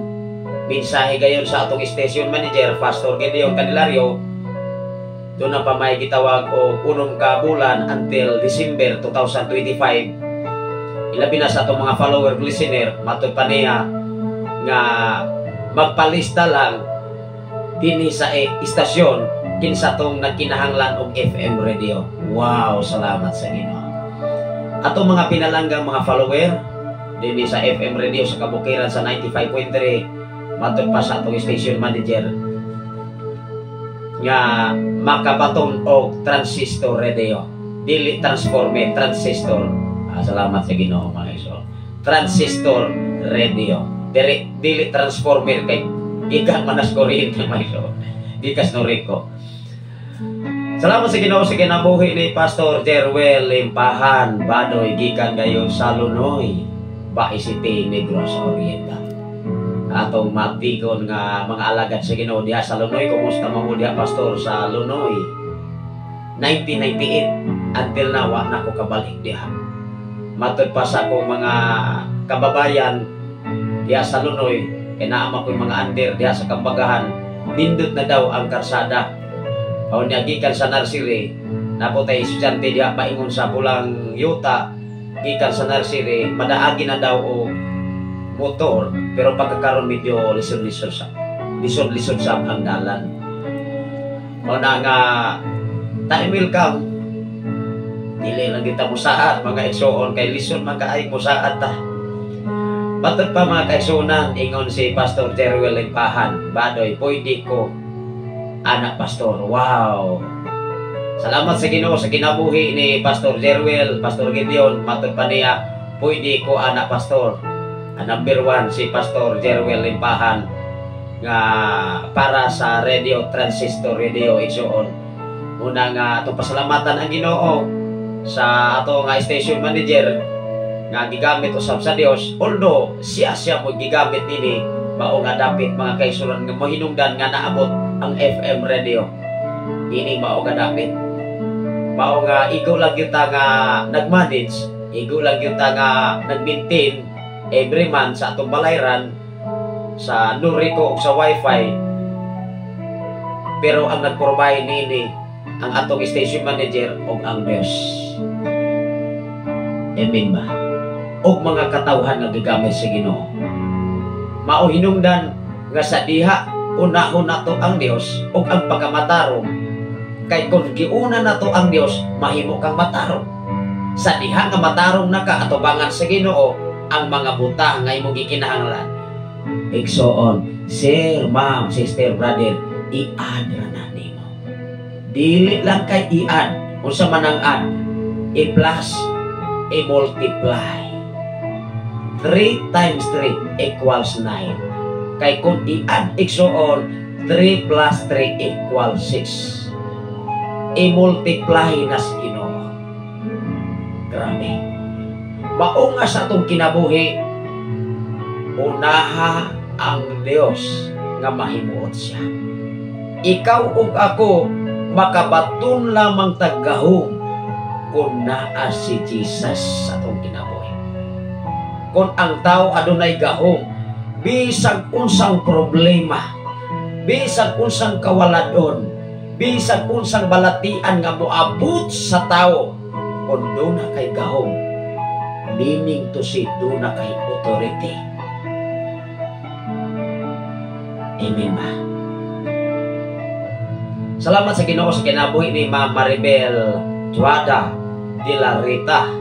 mensahe gayon sa atong station manager, Pastor Gideon Candelario, doon na pa may gitawag o 6 ka bulan until December 2025. Ilabi na sa atong mga follower, listener, matud pa niya nga magpalista lang dinhi sa istasyon kinsa tong nagkinahanglan og FM radio. Wow, salamat sa Ginoo. Atong mga pinalanggang mga follower dinhi sa FM radio sa Kabukiran sa 95.3, matud pa sa atong station manager nga makabaton og transistor radio, dili transformer, transistor. Ah, salamat sa Ginoo, mga igsoon. Transistor radio dili, dili transformer kay gikan man nas kuryente, mga igsoon, gikas Noriko. Salamat sa Ginoo sa kinabuhi ni Pastor Jerwel Limpahan Badoy gikan gayon sa Lunoy, Bais City, Negros Oriental. Atong matikon nga mga alagad sa Ginoo diha sa Lunoy. Kumusta man mo diha, Pastor, sa Lunoy? 1998 until now wa na ko kabalik diha. Matud pa sa akong mga kababayan diha sa Lunoy, kay naa man ko'y mga under diha sa Kambagahan, nindot na daw ang karsada. O niya gikan sa nursery, napotay estudyante diha paingon sa Pulang Yuta, gikan sa nursery, madaagi na daw o motor, pero pagkakaroon medyo lisod-lisod sa lisod-lisod sa ang dalan. O na nga time will come, dili lang kita musaad, mga igsoon, kay lisod man kaay musaad ta. Matod pa, mga kaigsuonan, ingon si Pastor Jerwel Limpahan, "Badoy, pwede ko anak, Pastor." Wow! Salamat sa Ginoo sa kinabuhi ni Pastor Jerwel, Pastor Gideon. Matod pa niya, "Pwede ko anak, Pastor." Ang number 1 si Pastor Jerwel Limpahan nga para sa radio transistor radio, igsoon. Una nga atong pasalamatan ang Ginoo sa ato nga station manager nga gigamit usab sa Dios, although siya siya mo gigamit nini. Mao nga dapit, mga kaigsuonan, nga mahinungdan nga naabot ang FM radio ini. Mao nga dapit, mao nga igo lang gyud ta nga nag-manage, igo lang gyud ta nga nag-maintain every month sa atong balayran sa Nurico ug sa Wi-Fi, pero ang nag-provide nini ang atong station manager ug ang Dios. Amen ba? Og mga katawhan nga gigamit sa Ginoo. Mao hinungdan nga sa diha unahon nato ang Dios ug ang pagkamatarong, kay kung giuna nato ang Dios, mahimo kang matarong. Sa diha nga matarong na ka atubangan sa Ginoo, ang mga butang nga imong gikinahanglan, igsoon, sir, ma'am, sister, brother, i-add ra na nimo. Dili lang kay i-add. Unsa man ang add? I-plus, i-multiply. 3 times 3 equals 9. Kay kung i-add, igsoon, 3 plus 3 equals 6. I-multiply na sa Ginoo. Grabe. Mao nga sa atong kinabuhi, unaha ang Dios nga mahimuot siya. Ikaw ug ako makabaton lamang tag gahom kung naa si Jesus sa atong kinabuhi. Kung ang tao adunay gahom, bisag unsang problema, bisag unsang kawaladon, bisag unsang balatian nga moabot sa tao, kung duna kay gahom, meaning to say duna kay authority. Amen ba? Salamat sa Ginoo sa kinabuhi ni Ma'am Maribel Tuada de la Rita.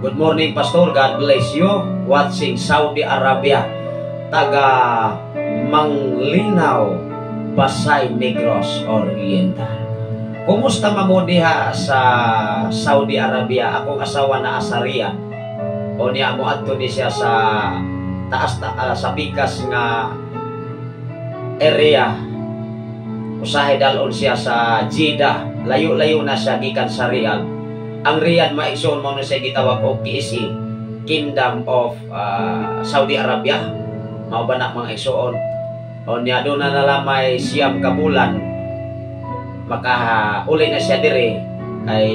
"Good morning, Pastor. God bless you. Watching Saudi Arabia. Taga Manglinaw, Basay, Negros Oriental." Kumusta mamo diha sa Saudi Arabia? Akong asawa na sa Riyadh. O niya mo adto ni siya sa taas ta, sa pikas nga area. Usahay dalon siya sa Jeddah. Layo-layo na siya gikan sa Riyadh. Ang Riyadh, maigsoon, mo na siya gitawag og KSA, Kingdom of Saudi Arabia. Mao ba na, mga igsoon? O niya doon na nalamay 9 ka bulan, maka uli na siya dire kay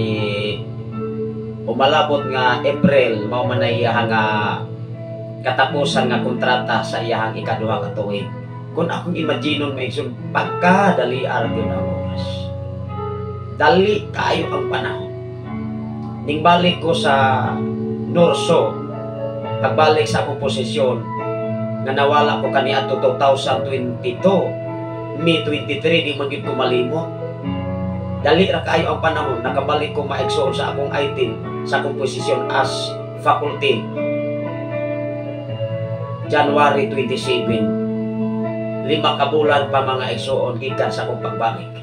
umalabot nga April mao man na iyahang nga katapusan nga kontrata sa iyahang ikaduha ka tuig. Kung akong imaginon, mga igsoon, pagkadali gyud ang oras. Dali kayo ang panahon. Ning balik ko sa Norso, pagbalik sa akong posisyon, nga nawala ko kaniadto 2022, May 23, di man gyud ko malimot. Dali ra kaayo ang panahon. Nakabalik ko, maigsoon, sa akong item, sa akong posisyon as faculty. January 27, 5 ka bulan pa, mga igsoon, gikan sa akong pagbalik.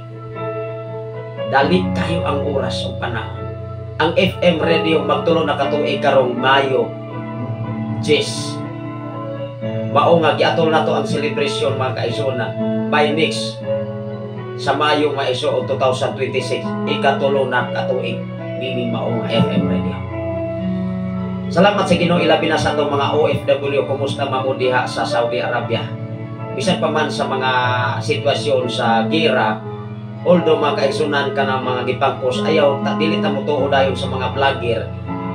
Dali kayo ang oras o panahon. Ang FM radio magtulo na katuig karong Mayo 10. Mao nga giatol nato ang celebration, mga kaigsoon, na by next sa Mayo, mga igsoon, 2026, ikatulo na katuig nining mao nga FM radio. Salamat sa Ginoo, ilabi na sa atong mga OFW. Kumusta mamo diha sa Saudi Arabia? Bisan pa man sa mga sitwasyon sa gira, although mga kaigsunan ka ng mga gipangkos, ayaw ta, dili ta motuo dayon sa mga vlogger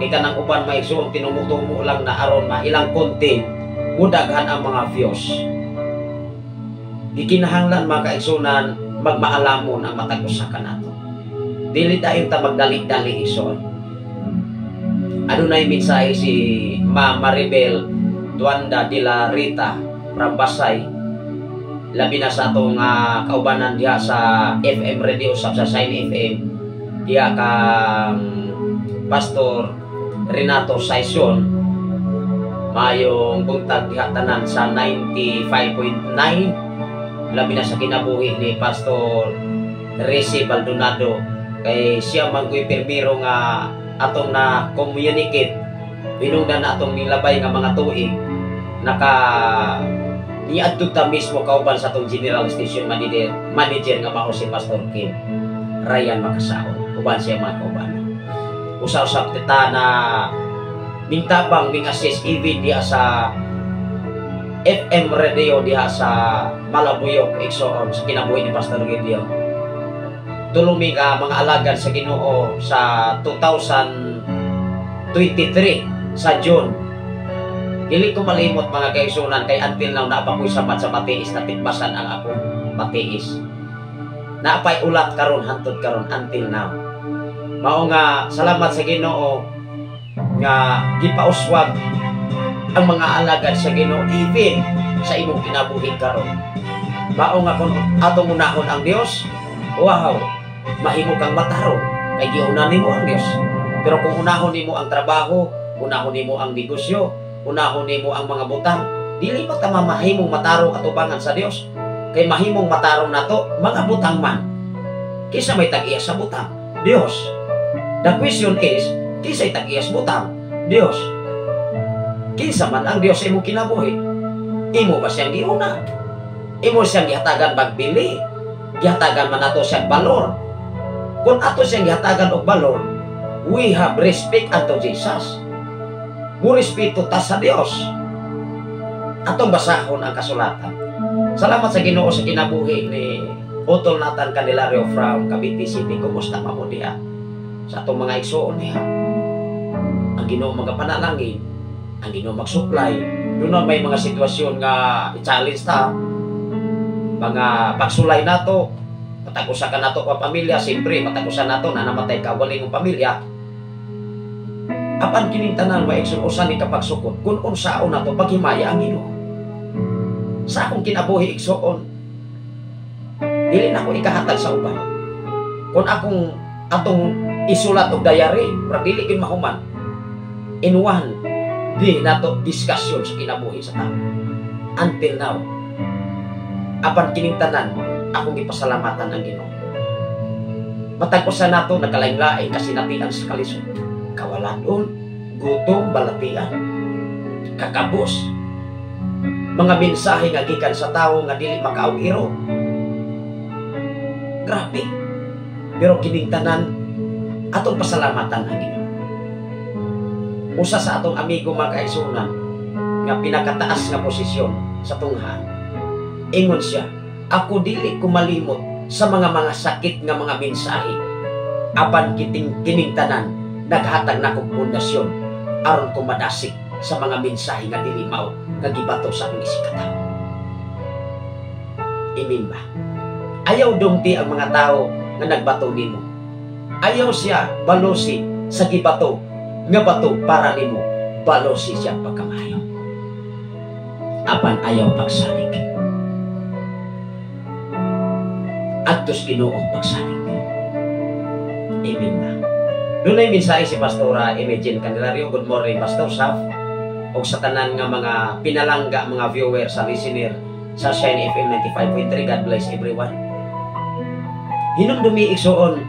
kay kanang uban, maigsoon, tinumutumo lang na aron mailang content, mudaghan ang mga views. Gikinahanglan, mga kaigsunan, magmaalamon ang matag usa kanato. Dili dayon ta magdali-dali, igsoon. Adunay mensahe si Ma Maribel. Duanda de la Rita from Basay, labi na sa atong kaubanan diha sa FM Radio sa Shine FM diha kang Pastor Renato Saison. Mayong buntag diha tanan sa 95.9, labi na sa kinabuhi ni Pastor Resi Baldonado, kay siya manggoy pirmiro nga atong na communicate hinungdan na atong nilabay nga mga tuig naka niadto ta mismo kauban sa atong general station manager nga mao si Pastor Kim Ryan Makasaon, uban siya mga kauban. Usa-usap kita na mingtabang ming assist even diha sa FM radio diha sa Malabuyok igsoon sa kinabuhi ni Pastor Gideon. Tulong mi ka mga alagad sa Ginoo sa 2023 sa June. Dili ko malimot, mga kaigsunan, kay until now naa pa ko'y samat sa patiis, natikbasan ang akong patiis. Naapay ulat karon, hantod karon, until now. Mao nga salamat sa Ginoo nga gipauswag ang mga alagad sa Ginoo even sa imong kinabuhi karon. Mao nga kung atong unahon ang Dios, wow, mahimo kang matarong kay giuna nimo ang Dios. Pero kung unahon nimo ang trabaho, unahon nimo ang negosyo, unahon nimo ang mga butang, dili mo ta mahimong matarong atubangan sa Dios. Kay mahimong matarong nato mga butang man. Kinsa may tag-iya sa butang? Dios. The question is, kinsay tag-iya sa butang? Dios. Kinsa man ang Dios sa imong kinabuhi? Imo ba siyang giuna? Imo siyang gihatagan pagbili? Gihatagan man nato siyang balor? Kung ato siyang gihatagan og balor, we have respect unto Jesus. Murespeto ta sa Dios. Atong basahon ang kasulatan. Salamat sa Ginoo sa kinabuhi ni Utol Nathan Candelario from Cavite City. Kumusta pa mo diha? Sa atong mga igsuon diha. Ang Ginoo magapanalangin, ang Ginoo mag-supply. Doon may mga sitwasyon nga i-challenge ta, mga pagsulay nato, matag usa ka nato ka pamilya, siyempre matag usa nato na namatay ka ng pamilya. Apan kining tanan, maigsoon, usa ni kapagsukot kung unsaon nato paghimaya ang Ginoo. Sa akong kinabuhi, igsoon, dili na ko ikahatag sa uban. Kung akong atong isulat og diary, pero dili gyud mahuman. In one di nato discussion sa kinabuhi sa tao. Until now. Apan kining tanan, akong gipasalamatan ang Ginoo. Matag usa nato nagkalain-lain kasinatian sa kalisod. Kawalan, gutom, balatian, kakabos. Mga mensahe nga gikan sa tawo nga dili makaug-iro. Grabe. Pero kining tanan, atong pasalamatan ang Ginoo. Usa sa atong amigo, mga kaigsunan, nga pinakataas nga posisyon sa tunghan. Ingon siya, "Ako dili ko malimot sa mga sakit nga mga mensahe. Apan kiting kining tanan naghatag na kong pundasyon aron ko madasig sa mga mensahe nga dili mao nga gibato sa akong isigkatawo." Amen ba? Ayaw dumti ang mga tao nga nagbato nimo. Ayaw siya balosi sa gibato nga bato para nimo. Balosi siya pagkamayo. Apan ayaw pagsalig. Adtos Ginoo pagsalig. Amen ba? Dunay mensahe si Pastora Imagine Candelario. Good morning, Pastor Saf. O sa tanan nga mga pinalangga, mga viewer sa listener sa Shine FM 95.3. God bless everyone. Hinumdumi, igsoon,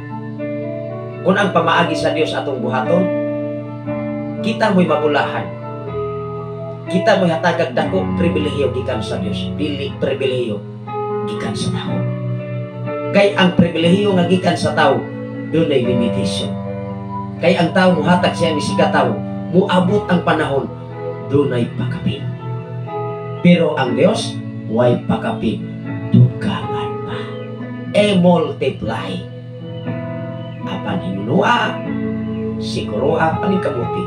kung ang pamaagi sa Dios atong buhaton, kita mo'y mabulahan. Kita mo'y hatagag dako pribilehiyo gikan sa Dios, dili pribilehiyo gikan sa tao. Kay ang pribilehiyo nga gikan sa tao, dunay limitation. Kay ang tao muhatag siya ni siga tao, muabot ang panahon, dunay pakapin. Pero ang Dios, way pakapin, dugangan pa. E multiply. Apan hinunua, siguroa paningkamuti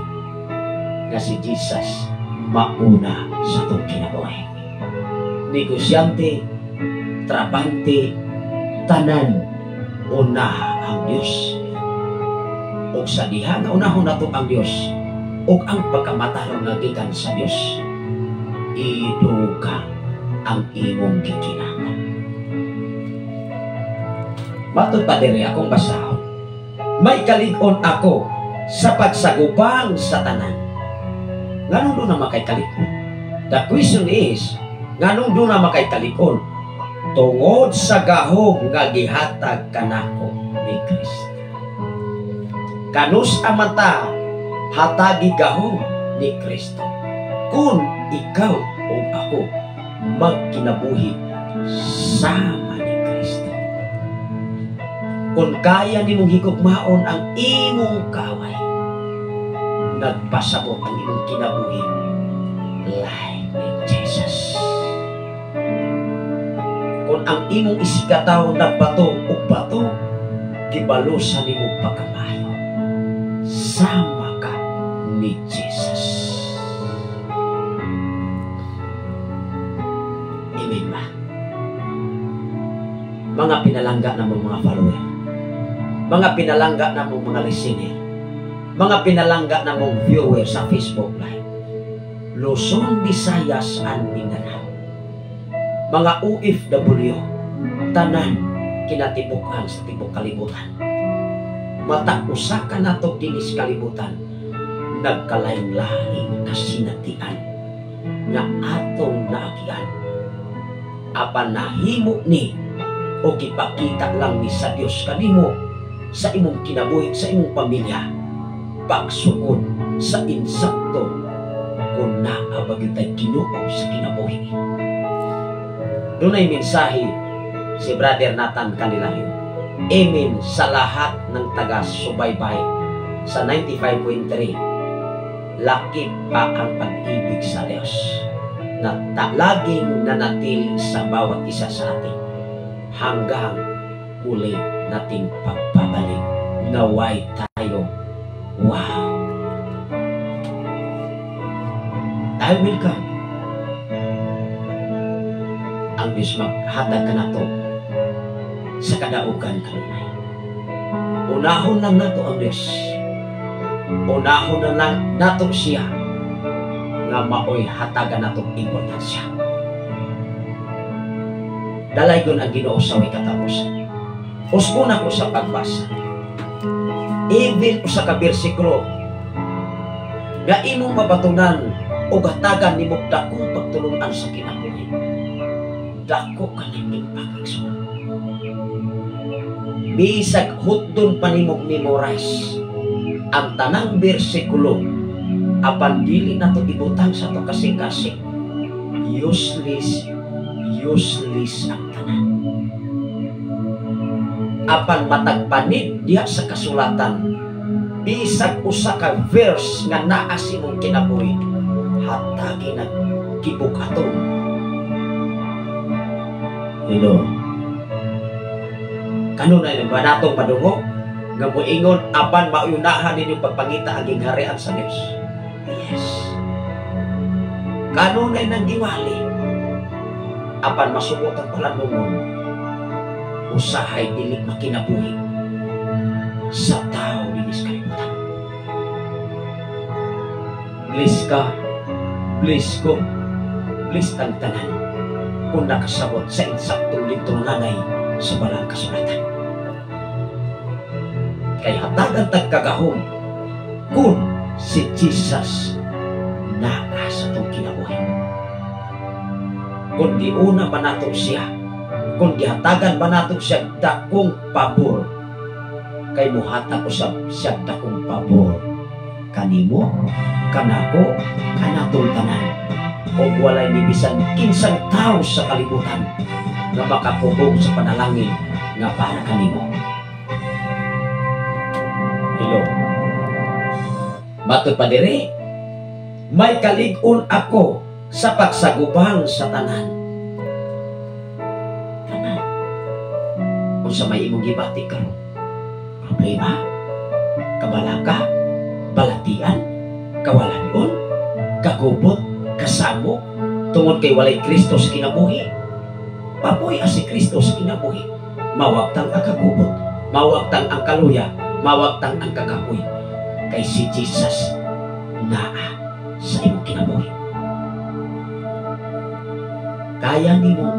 nga si Jesus mauna sa itong kinabuhi. Negosyante, trabante, tanan, unaha ang Dios. Og sa diha nga unahon nato ang Dios ug ang pagkamatarong nga gikan sa Dios, Idugang ang imong gikinahanglan. Matod pa diri akong basahon. May kalig-on ako sa pagsagupang sa tanan. Nganong duna makay kalig-on? The question is, nganong duna makay kalig-on? Tungod sa gahom nga gihatag kanako ni Kristo. Kanus amata hatagi gahom ni Kristo? Kung ikaw o ako magkinabuhi sama ni Kristo. Kung kaya nimong higugmaon ang imong kaway, nagpasabot ang imong kinabuhi like ni Jesus. Kung ang imong isigkatawo nagbato og bato, gibalusan nimo pagkamayo. Sama ka ni Jesus. Amen ba? Mga pinalangga namong mga follower, mga pinalangga namong mga listener, mga pinalangga namong viewer sa Facebook Live, Luzon, Visayas, and Mindanao, mga OFW, tanan kinatibukan sa tibok kalibutan. Matag usa ka nato dinis kalibutan, nagkalain-laing kasinatian nga atong naagian. Apan nahimo ni o gipakita lang ni sa Dios kanimo sa imong kinabuhi, sa imong pamilya, pagsukod sa insakto kung naa ba gyud tay Ginoo sa kinabuhi. Dunay mensahe si Brother Nathan Candelario. Amen sa lahat ng taga-subaybay sa 95.3. Lakip pa ang pag-ibig sa Diyos na laging nanatili sa bawat isa sa atin hanggang muli nating pagbabalik. Naway tayo. Wow! I will come. Ang Diyos maghatag ka nato sa kadaugan kanunay. Unahon lang nato ang Diyos. Unahon na lang nato siya nga maoy hatagan nato importansya. Dalaygon ang Ginoo sa way katapusan. Usbon ako sa pagbasa. Even usa ka bersikulo nga imong mabatunan o hatagan nimo dakong pagtulunan sa kinabuhi. Dako ka ning pagigsuon. Bisag hutdon pa nimong memorize ang tanang bersikulo, apan dili nato ibutang sa ato kasing-kasing, useless, useless ang tanan. Apan matag panid diha sa kasulatan, bisag usa ka verse nga naa sa imong kinabuhi, hatagi nag gibukaton. Hello. Kanunay ba natong padungog nga moingon apan mauyunahan ninyo pagpangita ang gingharian sa Dios? Yes. Kanunay nang giwali apan masugot ang palandungon, usahay dili makinabuhi sa tao dinis kalibutan. Bless ka, bless ko, bless ang tanan kung nakasabot sa insaktong lintunanay sa balang kasulatan. Kay hatagan tagkagahom kung si Jesus naa sa itong kinabuhi. Kung giuna ba nato siya, kung gihatagan ba nato siya dakong pabor, kay muhatag usab siya dakong pabor kanimo, kanako, kanatong tanan. O walay ni bisan kinsang tao sa kalibutan nga makapugong sa panalangin nga para kanimo. Hello. Matod pa diri, may kalig-on ako sa pagsagupang sa tanan. Tanan. Kung sa may imong gibati karon, problema, kabalaka, balatian, kawalanon, kagubot, kasamo, tungod kay walay Kristo sa kinabuhi. Papuy si Kristo sa kinabuhi. Mawagtang ang kagubot, mawagtang ang kaluya, mawagtang ang kakapoy. Kay si Jesus naa sa imong kinabuhi. Kaya nimo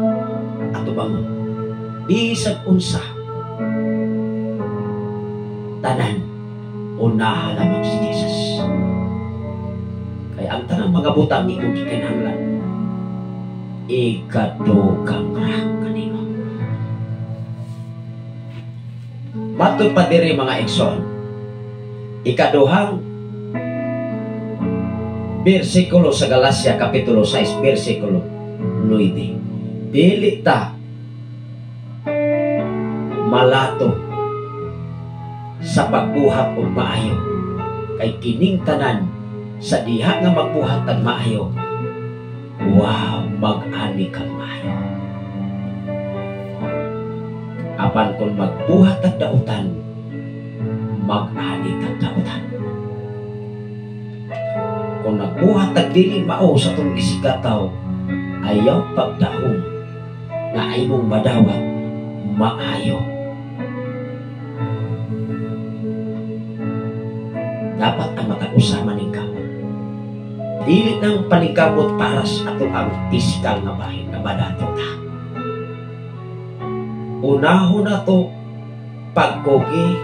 atubangon bisag unsa tanan, unaha lamang si Jesus. Kay ang tanang mga butang imong gikinahanglan, ikadugang ra kanimo. Matud pa diri, mga igsoon, ikaduhang bersikulo sa Galacia Kapitulo 6 bersikulo 9. Dili ta malato sa pagbuhat og maayo, kay kining tanan sa diha nga magbuhat tag maayo, wow, mag-ani kang maayo. Apan kung magbuhat tag dautan, mag-ani kag dautan. Kung nagbuhat tag dili mao sa atong isigkatawo, ayaw pagdahom nga ay mong madawat maayo. Dapat ang matag usa maningkamot. Dili nang paningkamot para sa ato ang pisikal nga bahin nga madato ta. Unahon nato pagkugi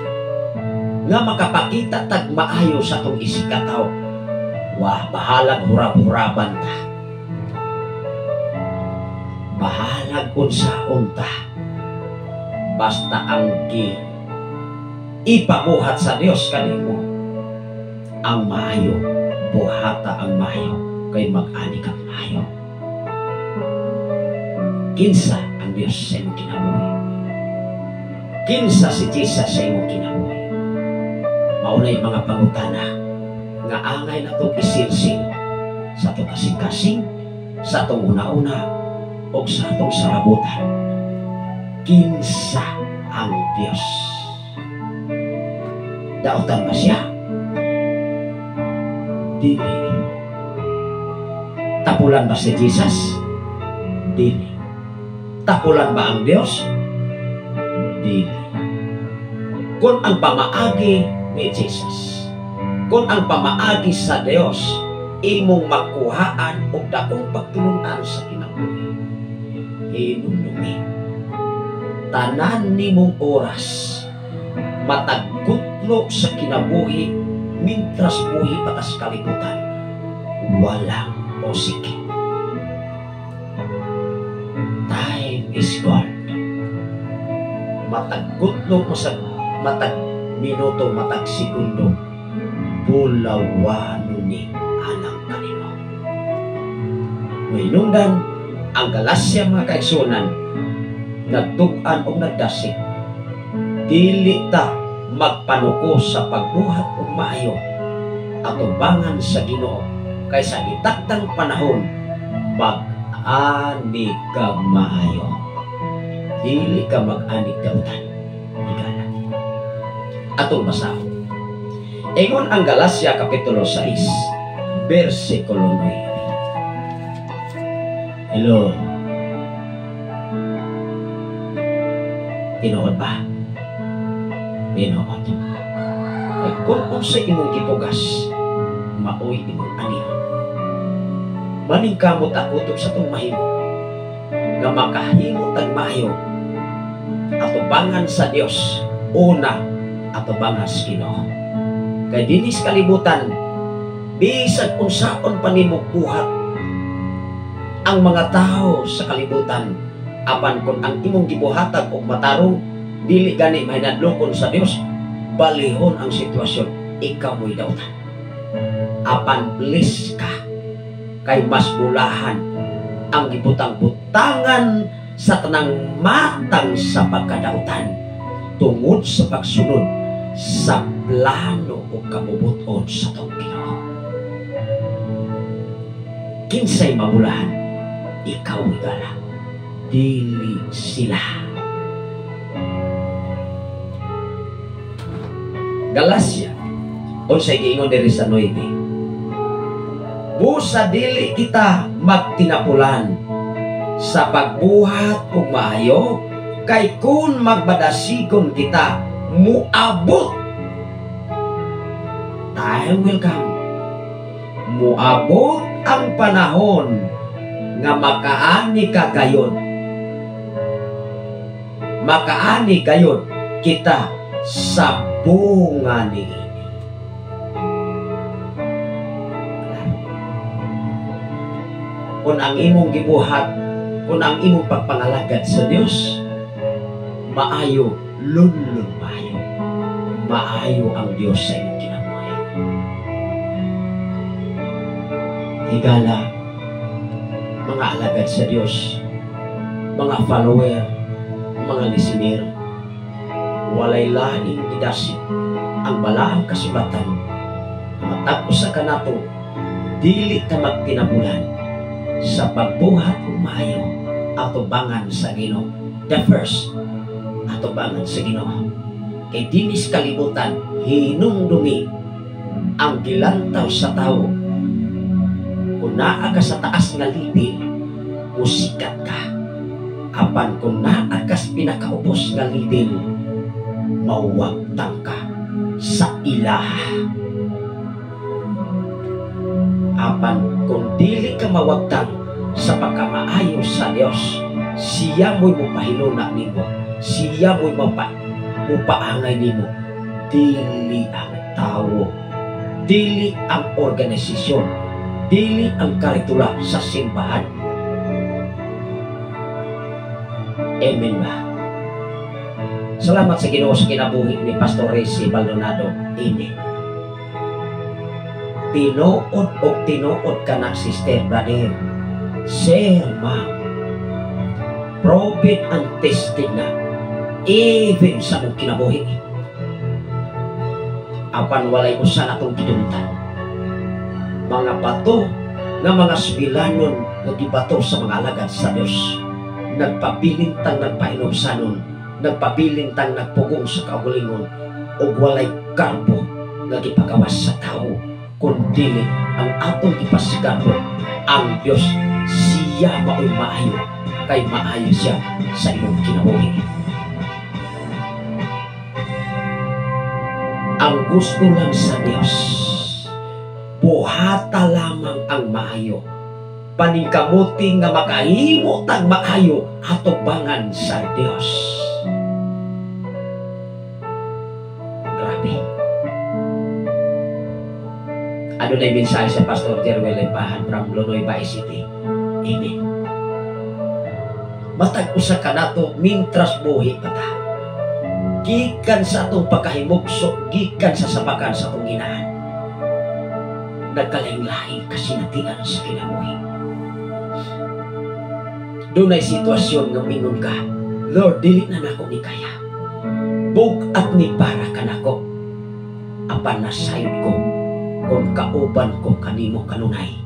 nga makapakita tag maayo sa atong isigkatawo. Wah, bahalag hurab-huraban ta. Bahalag unsaon ta. Basta ang gi ipabuhat sa Dios kanimo ang maayo, buhata ang maayo, kay mag-ani kang maayo. Kinsa ang Dios sa imong kinabuhi? Kinsa si Jesus sa imong kinabuhi? Maunay mga pangutana nga angay natong isilsil sa atong kasing-kasing, sa atong una-una, o sa atong sarabutan. Kinsa ang Dios? Dautan ba siya? Dili. Tapulan ba si Jesus? Dili. Tapulan ba ang Dios? Dili. Kung ang pamaagi ni Jesus, kung ang pamaagi sa Dios, imong makuhaan og dakong pagtulunan sa kinabuhi. Hinumdumi, tanan nimong oras matagkutlo sa kinabuhi mintras buhi pa tas kalibutan, walang osik. Time is gold. Matagkutlo mo sa matag minuto, matag segundo, bulawano ni alang kanimo. Mahinungdan ang Galacia, mga kaigsunan, nagtug-an og nagdasig. Dili ta magpanuko sa pagbuhat og maayo atubangan sa Ginoo, kay sa gitakdang panahon mag-ani ka maayo. Dili ka mag-ani dautan. Higala. Atong basahon. Ingon ang Galacia Kapitulo 6 versikulo 9. Hello. Tinuod ba? Tinuod. Kay kung unsa imong gipugas, maoy imong anihon. Maningkamot ako kutob sa atong mahimo nga makahimo tag maayo atubangan sa Dios, una atubangan sa Ginoo. Kay dinhi sa kalibutan, bisag unsaon pa nimo buhat ang mga tao sa kalibutan, apan kung ang imong gibuhatag og matarong, dili gani mahinadlokon sa Dios, balihon ang sitwasyon, ikaw mo'y dautan. Apan please ka, kay mas bulahan ang gibutang-butangan sa tanang matang sa pagkadautan tungod sa pagsunod sa plano o kabubuton sa tong Ginoo. Kinsay mabulahan, ikaw higala, dili sila. Galacia, unsay giingon diri sa 9? Busa dili kita magtinapulan sa pagbuhat og maayo, kay kun magbadasigon kita, muabot. Time will come. Muabot ang panahon Nga makaani ka gayon. Makaani gayon kita sa bunga niini. Kung ang imong gibuhat, kung ang imong pagpangalagad sa Dios, maayo, lunlun maayo. Maayo ang Dios sa imong kinabuhi. Higala, mga alagad sa Dios, mga follower, mga listener, walay laing gidasig ang balaang kasulatan. Matag usa kanato, dili ka magtinabulan sa pagbuhat og maayo atubangan sa Ginoo. The first, atubangan sa Ginoo. Kay dinis kalibutan, hinumdumi ang gilantaw sa tawo. Kung naa ka sa taas nga level, musikat ka. Apan kung naa ka sa pinakaubos nga level, mawagtang ka sa ilaha. Apan kung dili ka mawagtang sa pagkamaayo sa Dios, siya mo'y mupahiluna nimo, siya mo'y mupaangay nimo. Dili ang tawo, dili ang organisasyon, dili ang karitula sa simbahan. Amen ba? Salamat sa Ginoo sa kinabuhi ni Pastor Resi Baldonado. Amen. Tinuod o tinuod ka na, sister, brother, sir, ma'am. Proven and tested na, even sa mong kinabuhi. Apan walay usa natong gidumtan. Mga bato nga mga subilanon nga gibato sa mga alagad sa Dios, nagpabilintang nagpainubsanon, nagpabilintang nagpugong sa kaugalingon, ug walay karbo nga gipagawas sa tawo, kundi ang atong gipasigarbo ang Dios. Siya maoy maayo, kay maayo siya sa imong kinabuhi. Ang gusto lang sa Dios, buhata lamang ang maayo. Paningkamuti nga makahimo tag maayo atubangan sa Dios. Grabe. Ano na yung mensahe sa Pastor Jerwel Lembahan from Lonoy, Bae City? Amen. Matag usa ka nato mintras buhi pa ta. Gikan sa atong pagkahimugso, gikan sa sabakan sa atong ginaan, nagkalaing-laing kasinatian sa kinabuhi. Dunay sitwasyon nga mingon ka, Lord, dili na nako ni kaya. Bug-at ni para kanako. Apan nasayod ko kung kauban ko kanimo kanunay,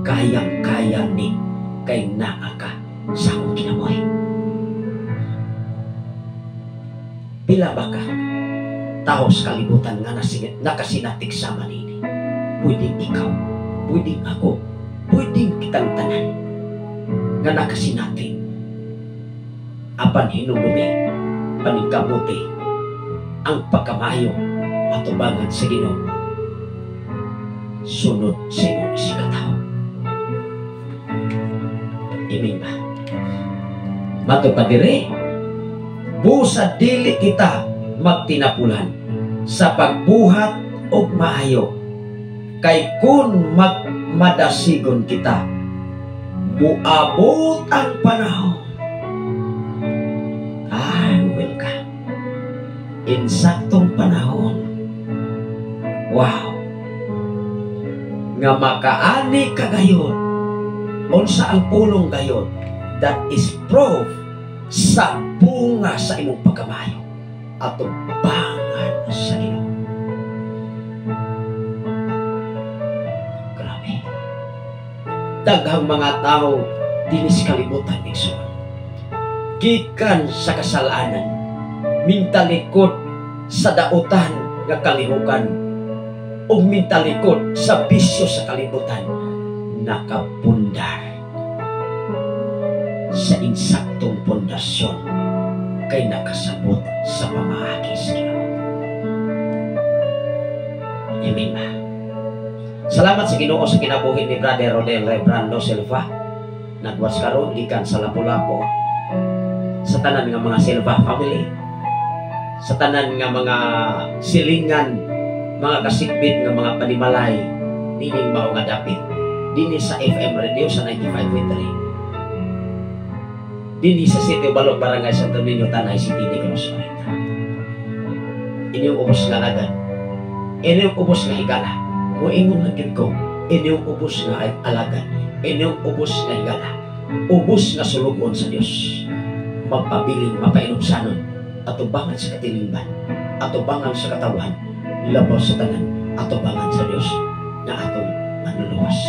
kayang-kaya ni kay naa ka sa akong kinabuhi. Pila ba ka tao sa kalibutan nga nakasinatik sama nini? Pwedeng ikaw, pwedeng ako, pwedeng kitang tanan nga nakasinati. Apan hinumdumi, paningkamuti ang pagkamayo atubangan sa Ginoo. Sunod sa imong isikataw. Amen ba? Matod pa dire, busa dili kita magtinapulan sa pagbuhat og maayo, kay kun magmadasigon kita, muabot ang panahon. I will come. Insaktong panahon. Wow. Nga makaani ka gayon, unsa ang pulong gayon, that is proof sa bunga sa imong pagkamayo atubangan sa Ginoo. Grabe. Daghang mga tao dinis kalibutan igsoon, gikan sa kasalanan, mintalikod sa dautan nga kalihukan, ug mintalikod sa bisyo sa kalibutan, nakapundar sa insaktong pundasyon kay nakasabot sa pamaagi sa Ginoo. Amen ba? Salamat sa Ginoo sa kinabuhi ni Brother Rodel Rebrando Silva. Nagwas karon gikan sa Lapu-Lapu, sa tanan nga mga Silva family, sa tanan nga mga silingan, mga kasikbit nga mga panimalay nining mao nga dapit dinhi sa FM Radio sa 95.3 dinhi sa Sitio Balog, Barangay Santo Niño, Tanay City, Negros Oriental. Inyong ubos nga alagad, inyong ubos nga higala, moingon lang gyud ko, inyong ubos nga alagad, inyong ubos nga higala, ubos nga sulugon sa Dios, magpabiling mapainumsanon atubangan sa katilingban, atubangan sa katawan, labaw sa tanan, atubangan sa Dios na atong manluluwas.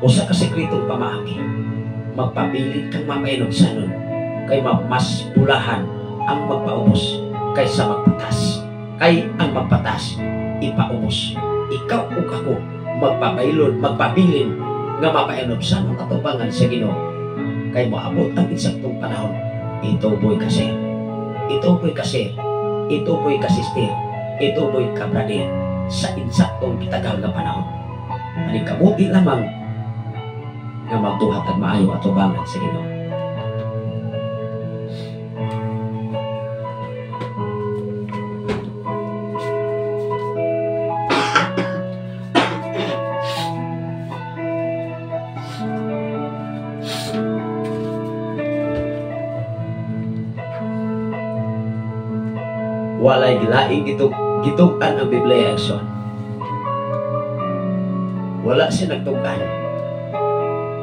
Usa ka sekretong pamaagi, magpabilin kang mapainumsanon, kay mas bulahan ang magpaubos kaysa magpatas. Kay ang magpatas, ipaubos. Ikaw ug ako magpabaylon, magpabilin nga mapainumsanon atubangan sa Ginoo, kay moabot ang insaktong panahon. Ituboy ka sir, ituboy ka sir, ituboy ka sister, ituboy ka brother, sa insaktong kitagal nga panahon. Paningkamuti lamang nga magbuhat at maayo atubangan sa Ginoo. Walay gilaing gitug-an ang Biblia action. Wala siya nagtug-an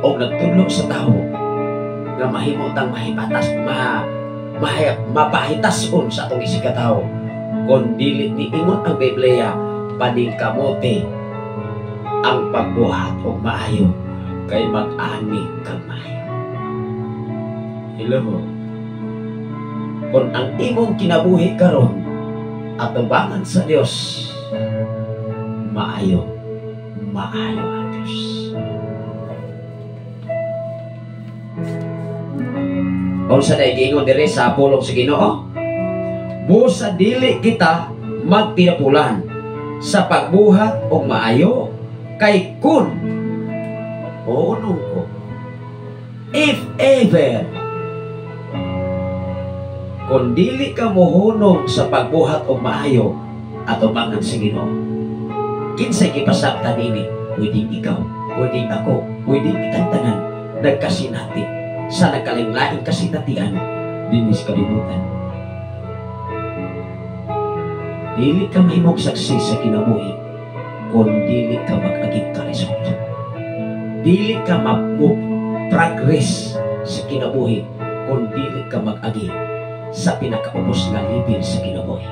o nagtudlo sa tao nga mahimo tang mahipatas, mapahitason sa atong isig ka tawo. Kon dili niingon ang Biblia, paningkamote ang pagbuhat og maayo kay mag-ani kag maayo. Hello. Kon ang imong kinabuhi karon atubangan sa Dios, maayo, maayo ang Dios. Unsa day giingon diri sa pulong sa Ginoo? Busa dili kita magtinapulan sa pagbuhat og maayo, kay kun unong ko, if ever, kung dili ka mohunong sa pagbuhat og maayo atubangan sa Ginoo, kinsay gipasabtan nini? Pwedeng ikaw, pwedeng ako, pwedeng kitang tanan nagkasinati sa nagkalinglaing kasinatian dinis kalibutan. Dili ka mahimong success sa kinabuhi kung dili ka mag-agig ka result. Dili ka mag-progress sa kinabuhi kung dili ka mag-agi sa pinakaubos nga level sa kinabuhi.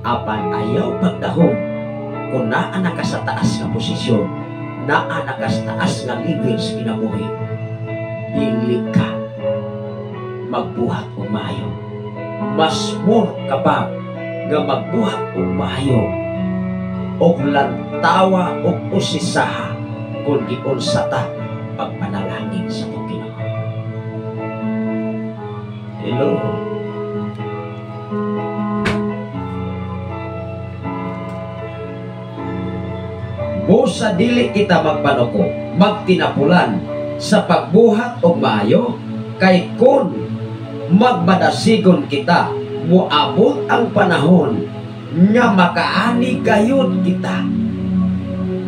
Apan ayaw pagdahom kung naa na ka sa taas nga posisyon, naa na ka sa taas nga level sa kinabuhi, dili ka magbuhat og maayo. Mas more ka pa nga magbuhat og maayo og lantawa og usisaha kung giunsa ta pagpanalangin sa atong Ginoo. Hello. Busa dili kita magpanuko, magtinapulan sa pagbuhat og maayo, kay kun magmadasigon kita, moabot ang panahon nga makaani gayud kita.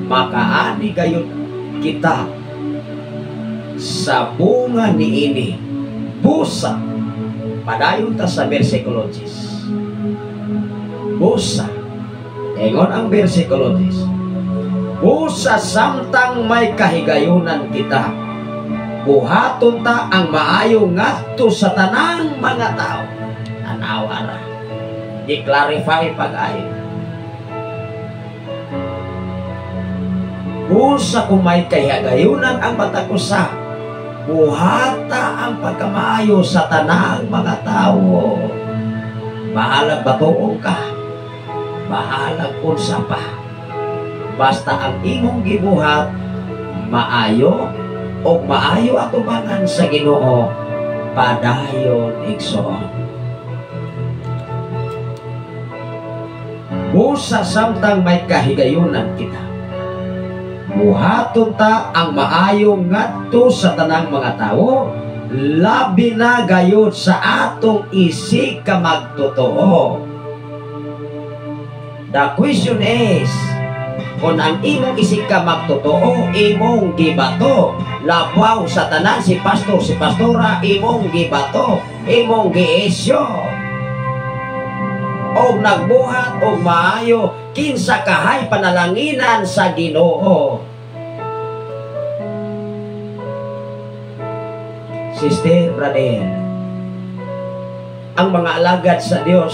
Makaani gayud kita sa bunga niini. Busa, padayon ta sa versikulo 10. Busa, ingon ang versikulo 10. Busa samtang may kahigayunan kita, buhaton ta ang maayo ngadto sa tanang mga tao. Tanawa ra. Di-clarify pag-ayo. Busa kung may kahigayunan ang matag usa, buhata ang pagkamaayo sa tanang mga tao. Bahalag batuong ka, bahalag unsa pa, basta ang imong gibuhat maayo o maayo atubangan sa Ginoo, padayon igsoon. Busa samtang may kahigayunan kita, Buhaton ta ang maayo ngadto sa tanang mga tawo, labi na gayud sa atong isig ka magtotoo. The question is, kung ang imong isig ka magtotoo, imong gibato, labaw sa tanan si pastor, si pastora, imong gibato, imong giisyo, og nagbuhat og maayo, kinsa kahay panalanginan sa Ginoo. Sister, brother, ang mga alagad sa Dios,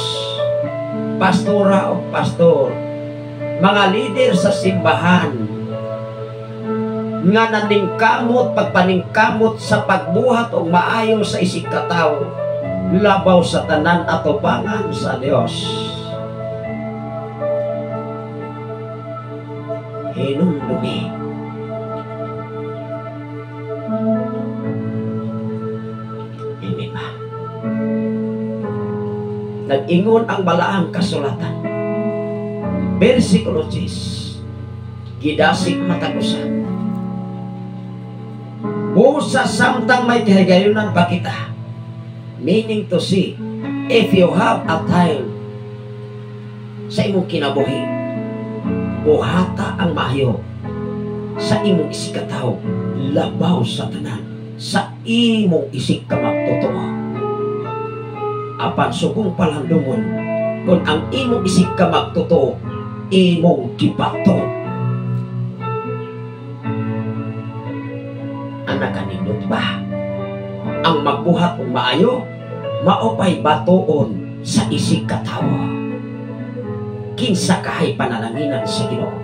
pastora o pastor, mga lider sa simbahan, nga naningkamot, pagpaningkamot sa pagbuhat og maayo sa isig katawo, labaw sa tanan atubangan sa Dios. Hinumdumi. Amen ba? Nag-ingon ang balaang kasulatan. Versikulo 10. Gidasig matag usa. Busa samtang may kahigayunan pa kita. Meaning to say, if you have a time sa imong kinabuhi, buhata ang maayo sa imong isikataw, labaw sa tanan, sa imong isig ka magtotoo. Apan sugong palandungon, kung ang imong isig ka magtotoo, imong gibato. Ang nakanindot ba? Ang magbuhat og maayo, maupay batoon sa isig katawo. Kinsa kahay panalanginan sa Ginoo.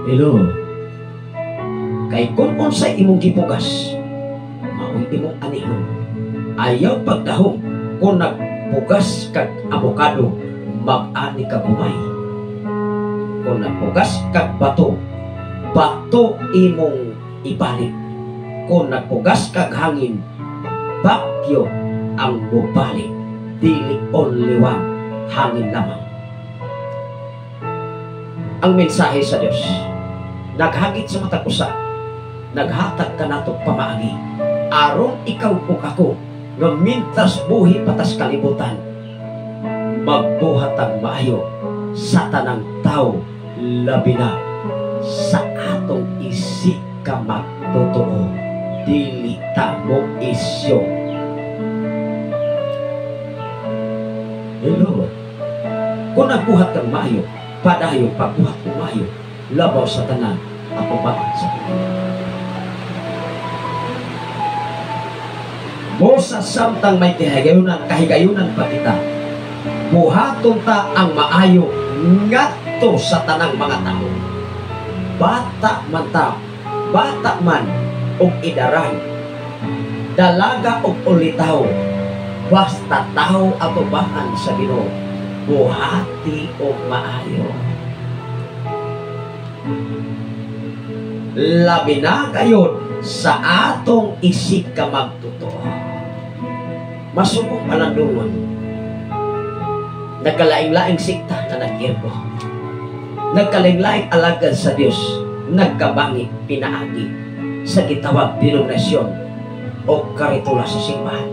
Hello. Kay kung unsay imong gipugas, mao'y imong anihon. Ayaw pagdahom kung nagpugas kag abokado, mag-ani ka gumay. Kung nagpugas kag bato, bato imong ibalik. Kung nagpugas kag hangin, bagyo ang mubalik. Dili only one, hangin lamang. Ang mensahe sa Dios, naghagit sa matag usa, naghatag kanato pamaagi, aron ikaw ug ako nga mintas buhi patas kalibutan, magbuhat ang maayo sa tanang tao, labi na sa atong isig ka magtotoo, dili ta mo isyo. Hello. Kung nagbuhat kang maayo, padayon pagbuhat kang maayo, labaw sa tanan, ako ba sa Ginoo. Busa samtang may kahigayunan, kahigayunan pa kita, buhaton ta ang maayo ngadto sa tanang mga tao. Bata man ta, bata man og idaran, dalaga og ulitaw, basta tao atubangan sa Ginoo, buhati og maayo. Labi na gayud sa atong isig ka magtotoo. Masubok palandungon, nagkalaing-laing sikta na nagyerbo, nagkalaing-laing alagad sa Dios, nagkabangi pinaagi sa gitawag denominasyon o karitula sa simbahan.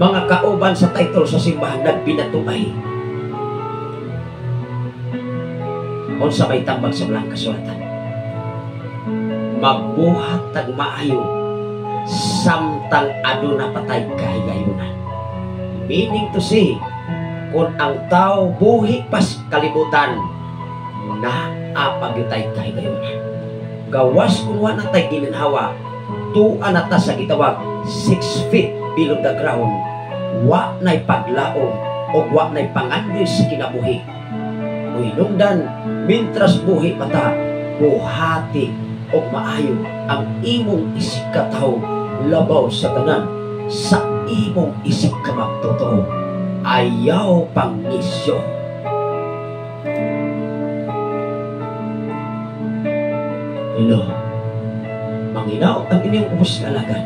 Mga kauban sa title sa simbahan nagbinatubay. Unsa may tambag sa balaang kasulatan? Magbuhat tag maayo samtang aduna patay kahigayunan. Meaning to say, kung ang tao buhi pas kalibutan, naa pagyutay kahigayunan. Gawas kung wa na tay gininhawa, tuwa na ta sa gitawag 6 feet below the ground, wa na'y paglaom o wa na'y pangandoy sa kinabuhi. Muhinungdan, mintras buhi pa ta, buhati o maayo ang imong isig katawo, labaw sa tanan, sa imong isig ka magtotoo. Ayaw pangisyo. Hello. Manginaot ang inyong ubos nga alagad,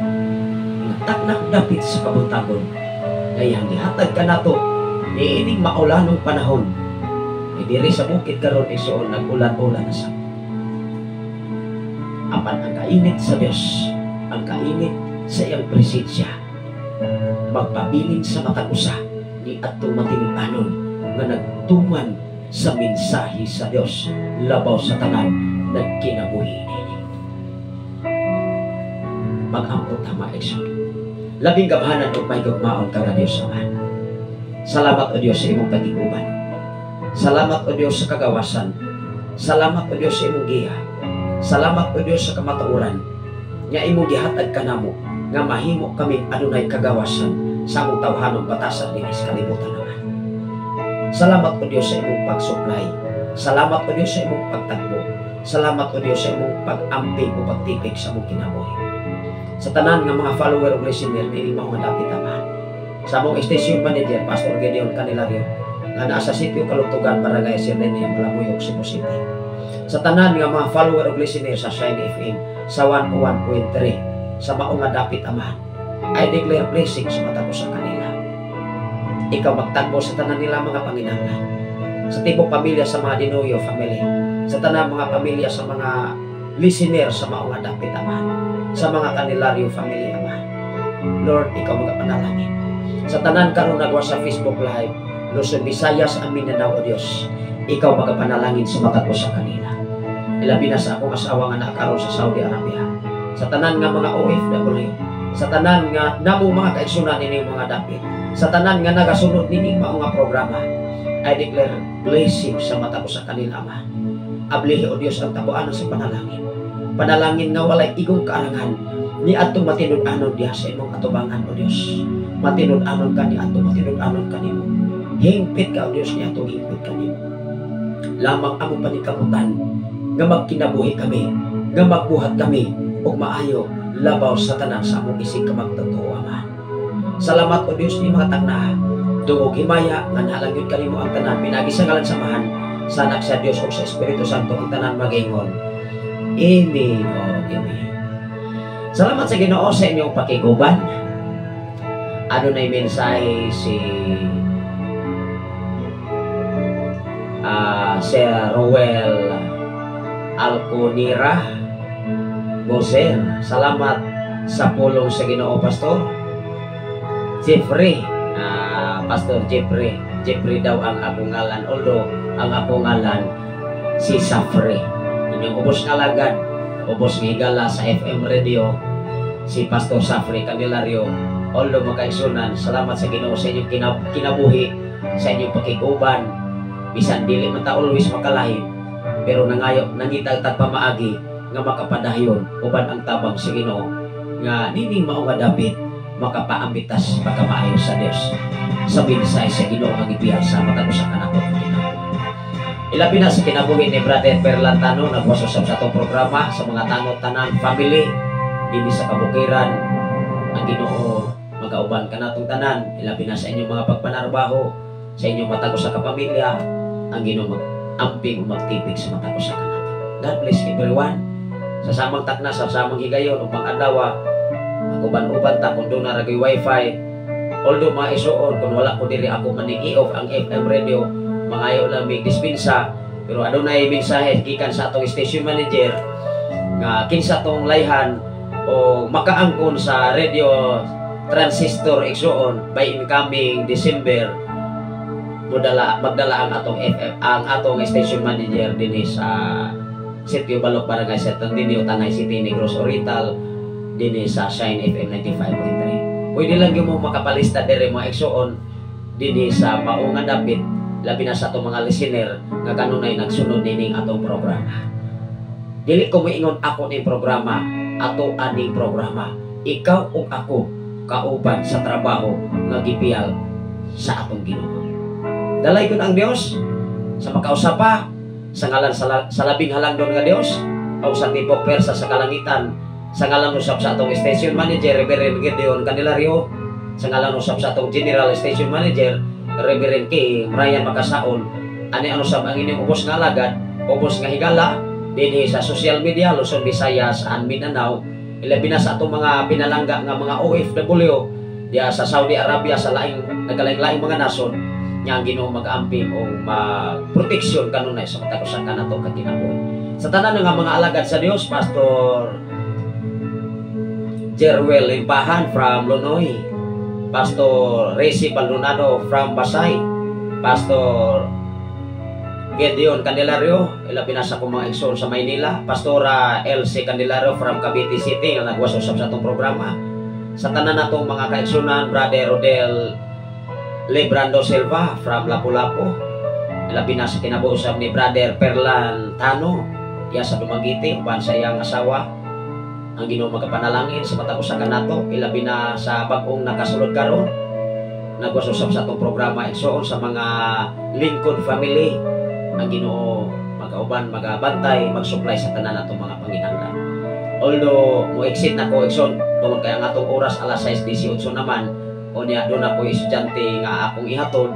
nga taknak dapit sa kabuntagon, ngayang gihatag kanato Niining maulanong panahon, eh, diri sa bukid karon, igsoon, nag-ulan-ulan na sa. Apan ang kainit sa Dios, ang kainit sa iyang presensya, magpabilin sa matag usa ni atong matinud-anon nga nagtuman sa mensahe sa Dios, labaw sa tanan nagkinabuhi nini. Mag-ampo ta, mga igsoon. Labing gamhanan ug mahigugmaon ka nga Dios Ama. Salamat, O Dios, sa imong pagiguban. Salamat, O Dios, sa kagawasan. Salamat, O Dios, sa imong giya. Salamat, O Dios, sa kamatuoran nga imong gihatag kanamo nga mahimo kami adunay kagawasan sa among tawhanong batasan dinhi sa kalibutan naman. Salamat, O Dios, sa imong pag-supply. Salamat, O Dios, sa imong pagtagbo. Salamat, O Dios, sa imong pag-amping o pagtipig sa among kinabuhi. Sa tanan nga mga follower ug listener niini mao nga dapit, Ama. Sa among station manager, Pastor Gideon Candelario, nga naa sa sitio Kalugtugan, Barangay Sirene, Malabuyok, Cebu City. Sa tanan nga mga follower ug listener sa Shine FM sa 101.3 sa mao nga dapit, Amahan, I declare blessing sa matag sa kanila. Ikaw magtagbo sa tanan nila mga panginahanglan. Sa tibok pamilya sa mga Dinoyo family, sa tanan mga pamilya sa mga listener sa mao nga dapit, Amahan, sa mga Candelario family, Amahan. Lord, ikaw magapanalangin. Sa tanan karon nagwa sa Facebook Live, Luzon, Visayas, and Mindanao, O Diyos, ikaw magapanalangin sa matag sa kanila. Ilabi na sa akong asawa nga naa karon sa Saudi Arabia. Sa tanan nga mga OFW, sa tanan nga namo mga kaigsunan nining mga dapit, sa tanan nga nagasunod nining mao nga programa, I declare blessing sa matag sa kanila, Ama. Ablihi, O Dios, ang tabuanan sa panalangin. Panalangin nga walay igong kaarangan ni atong matinud-anon diha sa imong atubangan, O Dios. Matinud-anon ka ni atong matinud-anon kanimo. Hingpit ka, O Dios, ni atong hingpit kanimo. Lamang among paningkamutan nga magkinabuhi kami, nga magbuhat kami og maayo labaw sa tanan sa among isig ka magtotoo, Ama. Salamat, O Dios, ni mga tagna. Dungog himaya nga nahalang kanimo ang tanan pinagi sa ngalan sa Amahan, sa Anak sa Dios ug sa Espiritu Santo, ang tanan magaingon. Amen. O amen. Salamat sa Ginoo sa inyong pakiguban. Adunay mensahe si Sir Ruel Alconira Boser. Salamat sa pulong sa Ginoo, Pastor. Jeffrey, Pastor Jeffrey. Jeffrey daw ang akong ngalan. Although, ang akong ngalan si Safre. Inyong ubos nga alagad, ubos nga higala sa FM radio, si Pastor Safre Candelario. Although, mga kaigsunan, salamat sa Ginoo sa inyong kinabuhi, sa inyong pakiguban. Bisan dili man ta always maka-live, pero nangayo nangita tag pamaagi nga makapadayon uban ang tabang sa Ginoo nga nining mao nga dapit makapaambitas pagkamaayo sa Dios sa mensahe sa Ginoo nga gibiyar sa matag usa kanako ang kinabuhi. Ilabi na sa kinabuhi ni Brother Perlantano, nagwasosab sa atong programa, sa mga Tano Tanan family dinhi sa kabukiran, ang Ginoo magauban kanatong tanan, ilabi na sa inyong mga pagpanarbaho, sa inyong matag usa ka pamilya, ang Ginoo mag-amping o magtipig sa matag usa kanato. God bless everyone. Sa samang takna, sa samang higayon upang adlaw mag-uban-uban ta kung duna ra wifi. Although, mga isuon, kung wala ko diri, ako maning i-off ang FM radio, mangayo lang mig dispensa, pero adunay mensahe gikan sa atong station manager nga kinsa tong layhan o makaangkon sa radio transistor, igsuon, by incoming December modala magdala ang atong FM, ang atong station manager dinhi sa Sitio Balok, Barangay Santo Niño, Tanay City, Negros Oriental, dinhi sa Shine FM 95.3. Pwede lang yung mo makapalista dere, mga igsuon, dinhi sa mao nga dapit, labi na sa atong mga listener nga kanunay nagsunod nining atong programa. Dili ko moingon ako ning programa, ato aning programa. Ikaw ug ako kauban sa trabaho nga gipiyal sa atong Ginoo. Dalay ang Dios sa makausap pa sa ngalan sa labing halangdon nga Dios o sa tibok persa sa kalangitan, sa ngalan usab sa atong station manager, Reverend Gideon Candelario, sa ngalan usab sa atong general station manager, Reverend K. Ryan Makasaon, ani ano sab ang inyong ubos nga alagad, ubos nga higala dinhi sa social media, Luzon, Visayas and Mindanao, ilabi na sa atong mga pinalangga nga mga OFW diya sa Saudi Arabia, sa laing nagkalaing-laing mga nasod. Nya ang Ginoo mag-amping o mag-proteksyon kanunay sa matag usa kanato ka kinabuhi. Sa tanan nga mga alagad sa Dios, Pastor Jerwel Limpahan from Lonoy, Pastor Resi Baldonado from Basay, Pastor Gideon Candelario, ilabi na sa akong mga igsoon sa Maynila, Pastora LC Candelario from Cavite City nga nagwas usab sa atong programa. Sa tanan natong mga kaigsunan, Brother Rodel Lebrando Silva from Lapu-Lapu, ilabi na sa kinabuhi ni Brother Perlan Tano, diya sa Dumaguete, uban sa iyang asawa. Ang Ginoo magapanalangin sa matag usa kanato, ilabi na sa bag-ong nakasulod karon nagwas usab sa atong programa, igsoon, sa mga lingkod family. Ang Ginoo magauban, magabantay, mag-supply sa tanan natong mga panginahanglan. Although mo exit na ko, igsoon, tungod kay ang atong oras alas 6:18 naman o niya doon ako estudyante nga akong ihatod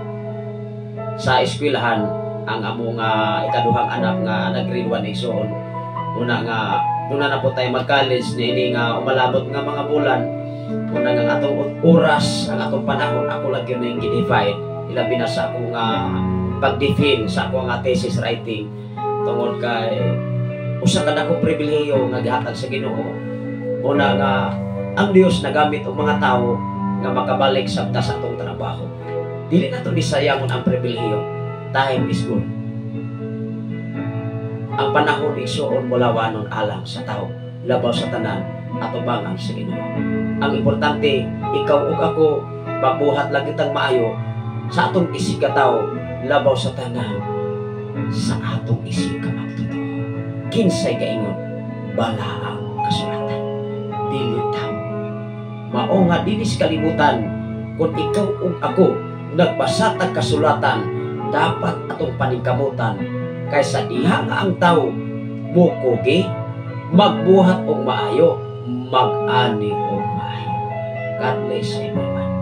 sa eskwelahan, ang among ikaduhang anak nga nag-grade 1, igsoon. Una nga doon na po tayo mag-college ni ini nga umalabot nga mga bulan. Una nga ang atong oras, ang atong panahon, ako lang yun yung gi-divide, ilabi na sa akong pag-defend sa akong nga thesis writing, tungod kay usa ka dakong pribilehiyo nga gihatag sa Ginoo. Una nga ang Dios nagamit og mga tawo nga makabalik sabta sa atong trabaho. Dili nato ni sayangon ang pribilehiyo. Time is gold. Ang panahon, igsuon, mulawanon alang sa tao. Labaw sa tanan, atubangan sa Ginoo. Ang importante, ikaw ug ako magbuhat lang kitang maayo sa atong isig ka tao, labaw sa tanan sa atong isig ka magtotoo. Kinsay gaingon? Balaang kasulatan, dili tao. Mao nga dili sa kalibutan. Kung ikaw ug ako nagbasa tag kasulatan, dapat atong paningkamutan kaysa diha nga ang tao mukugi, magbuhat og maayo, mag-ani og maayo. God bless everyone.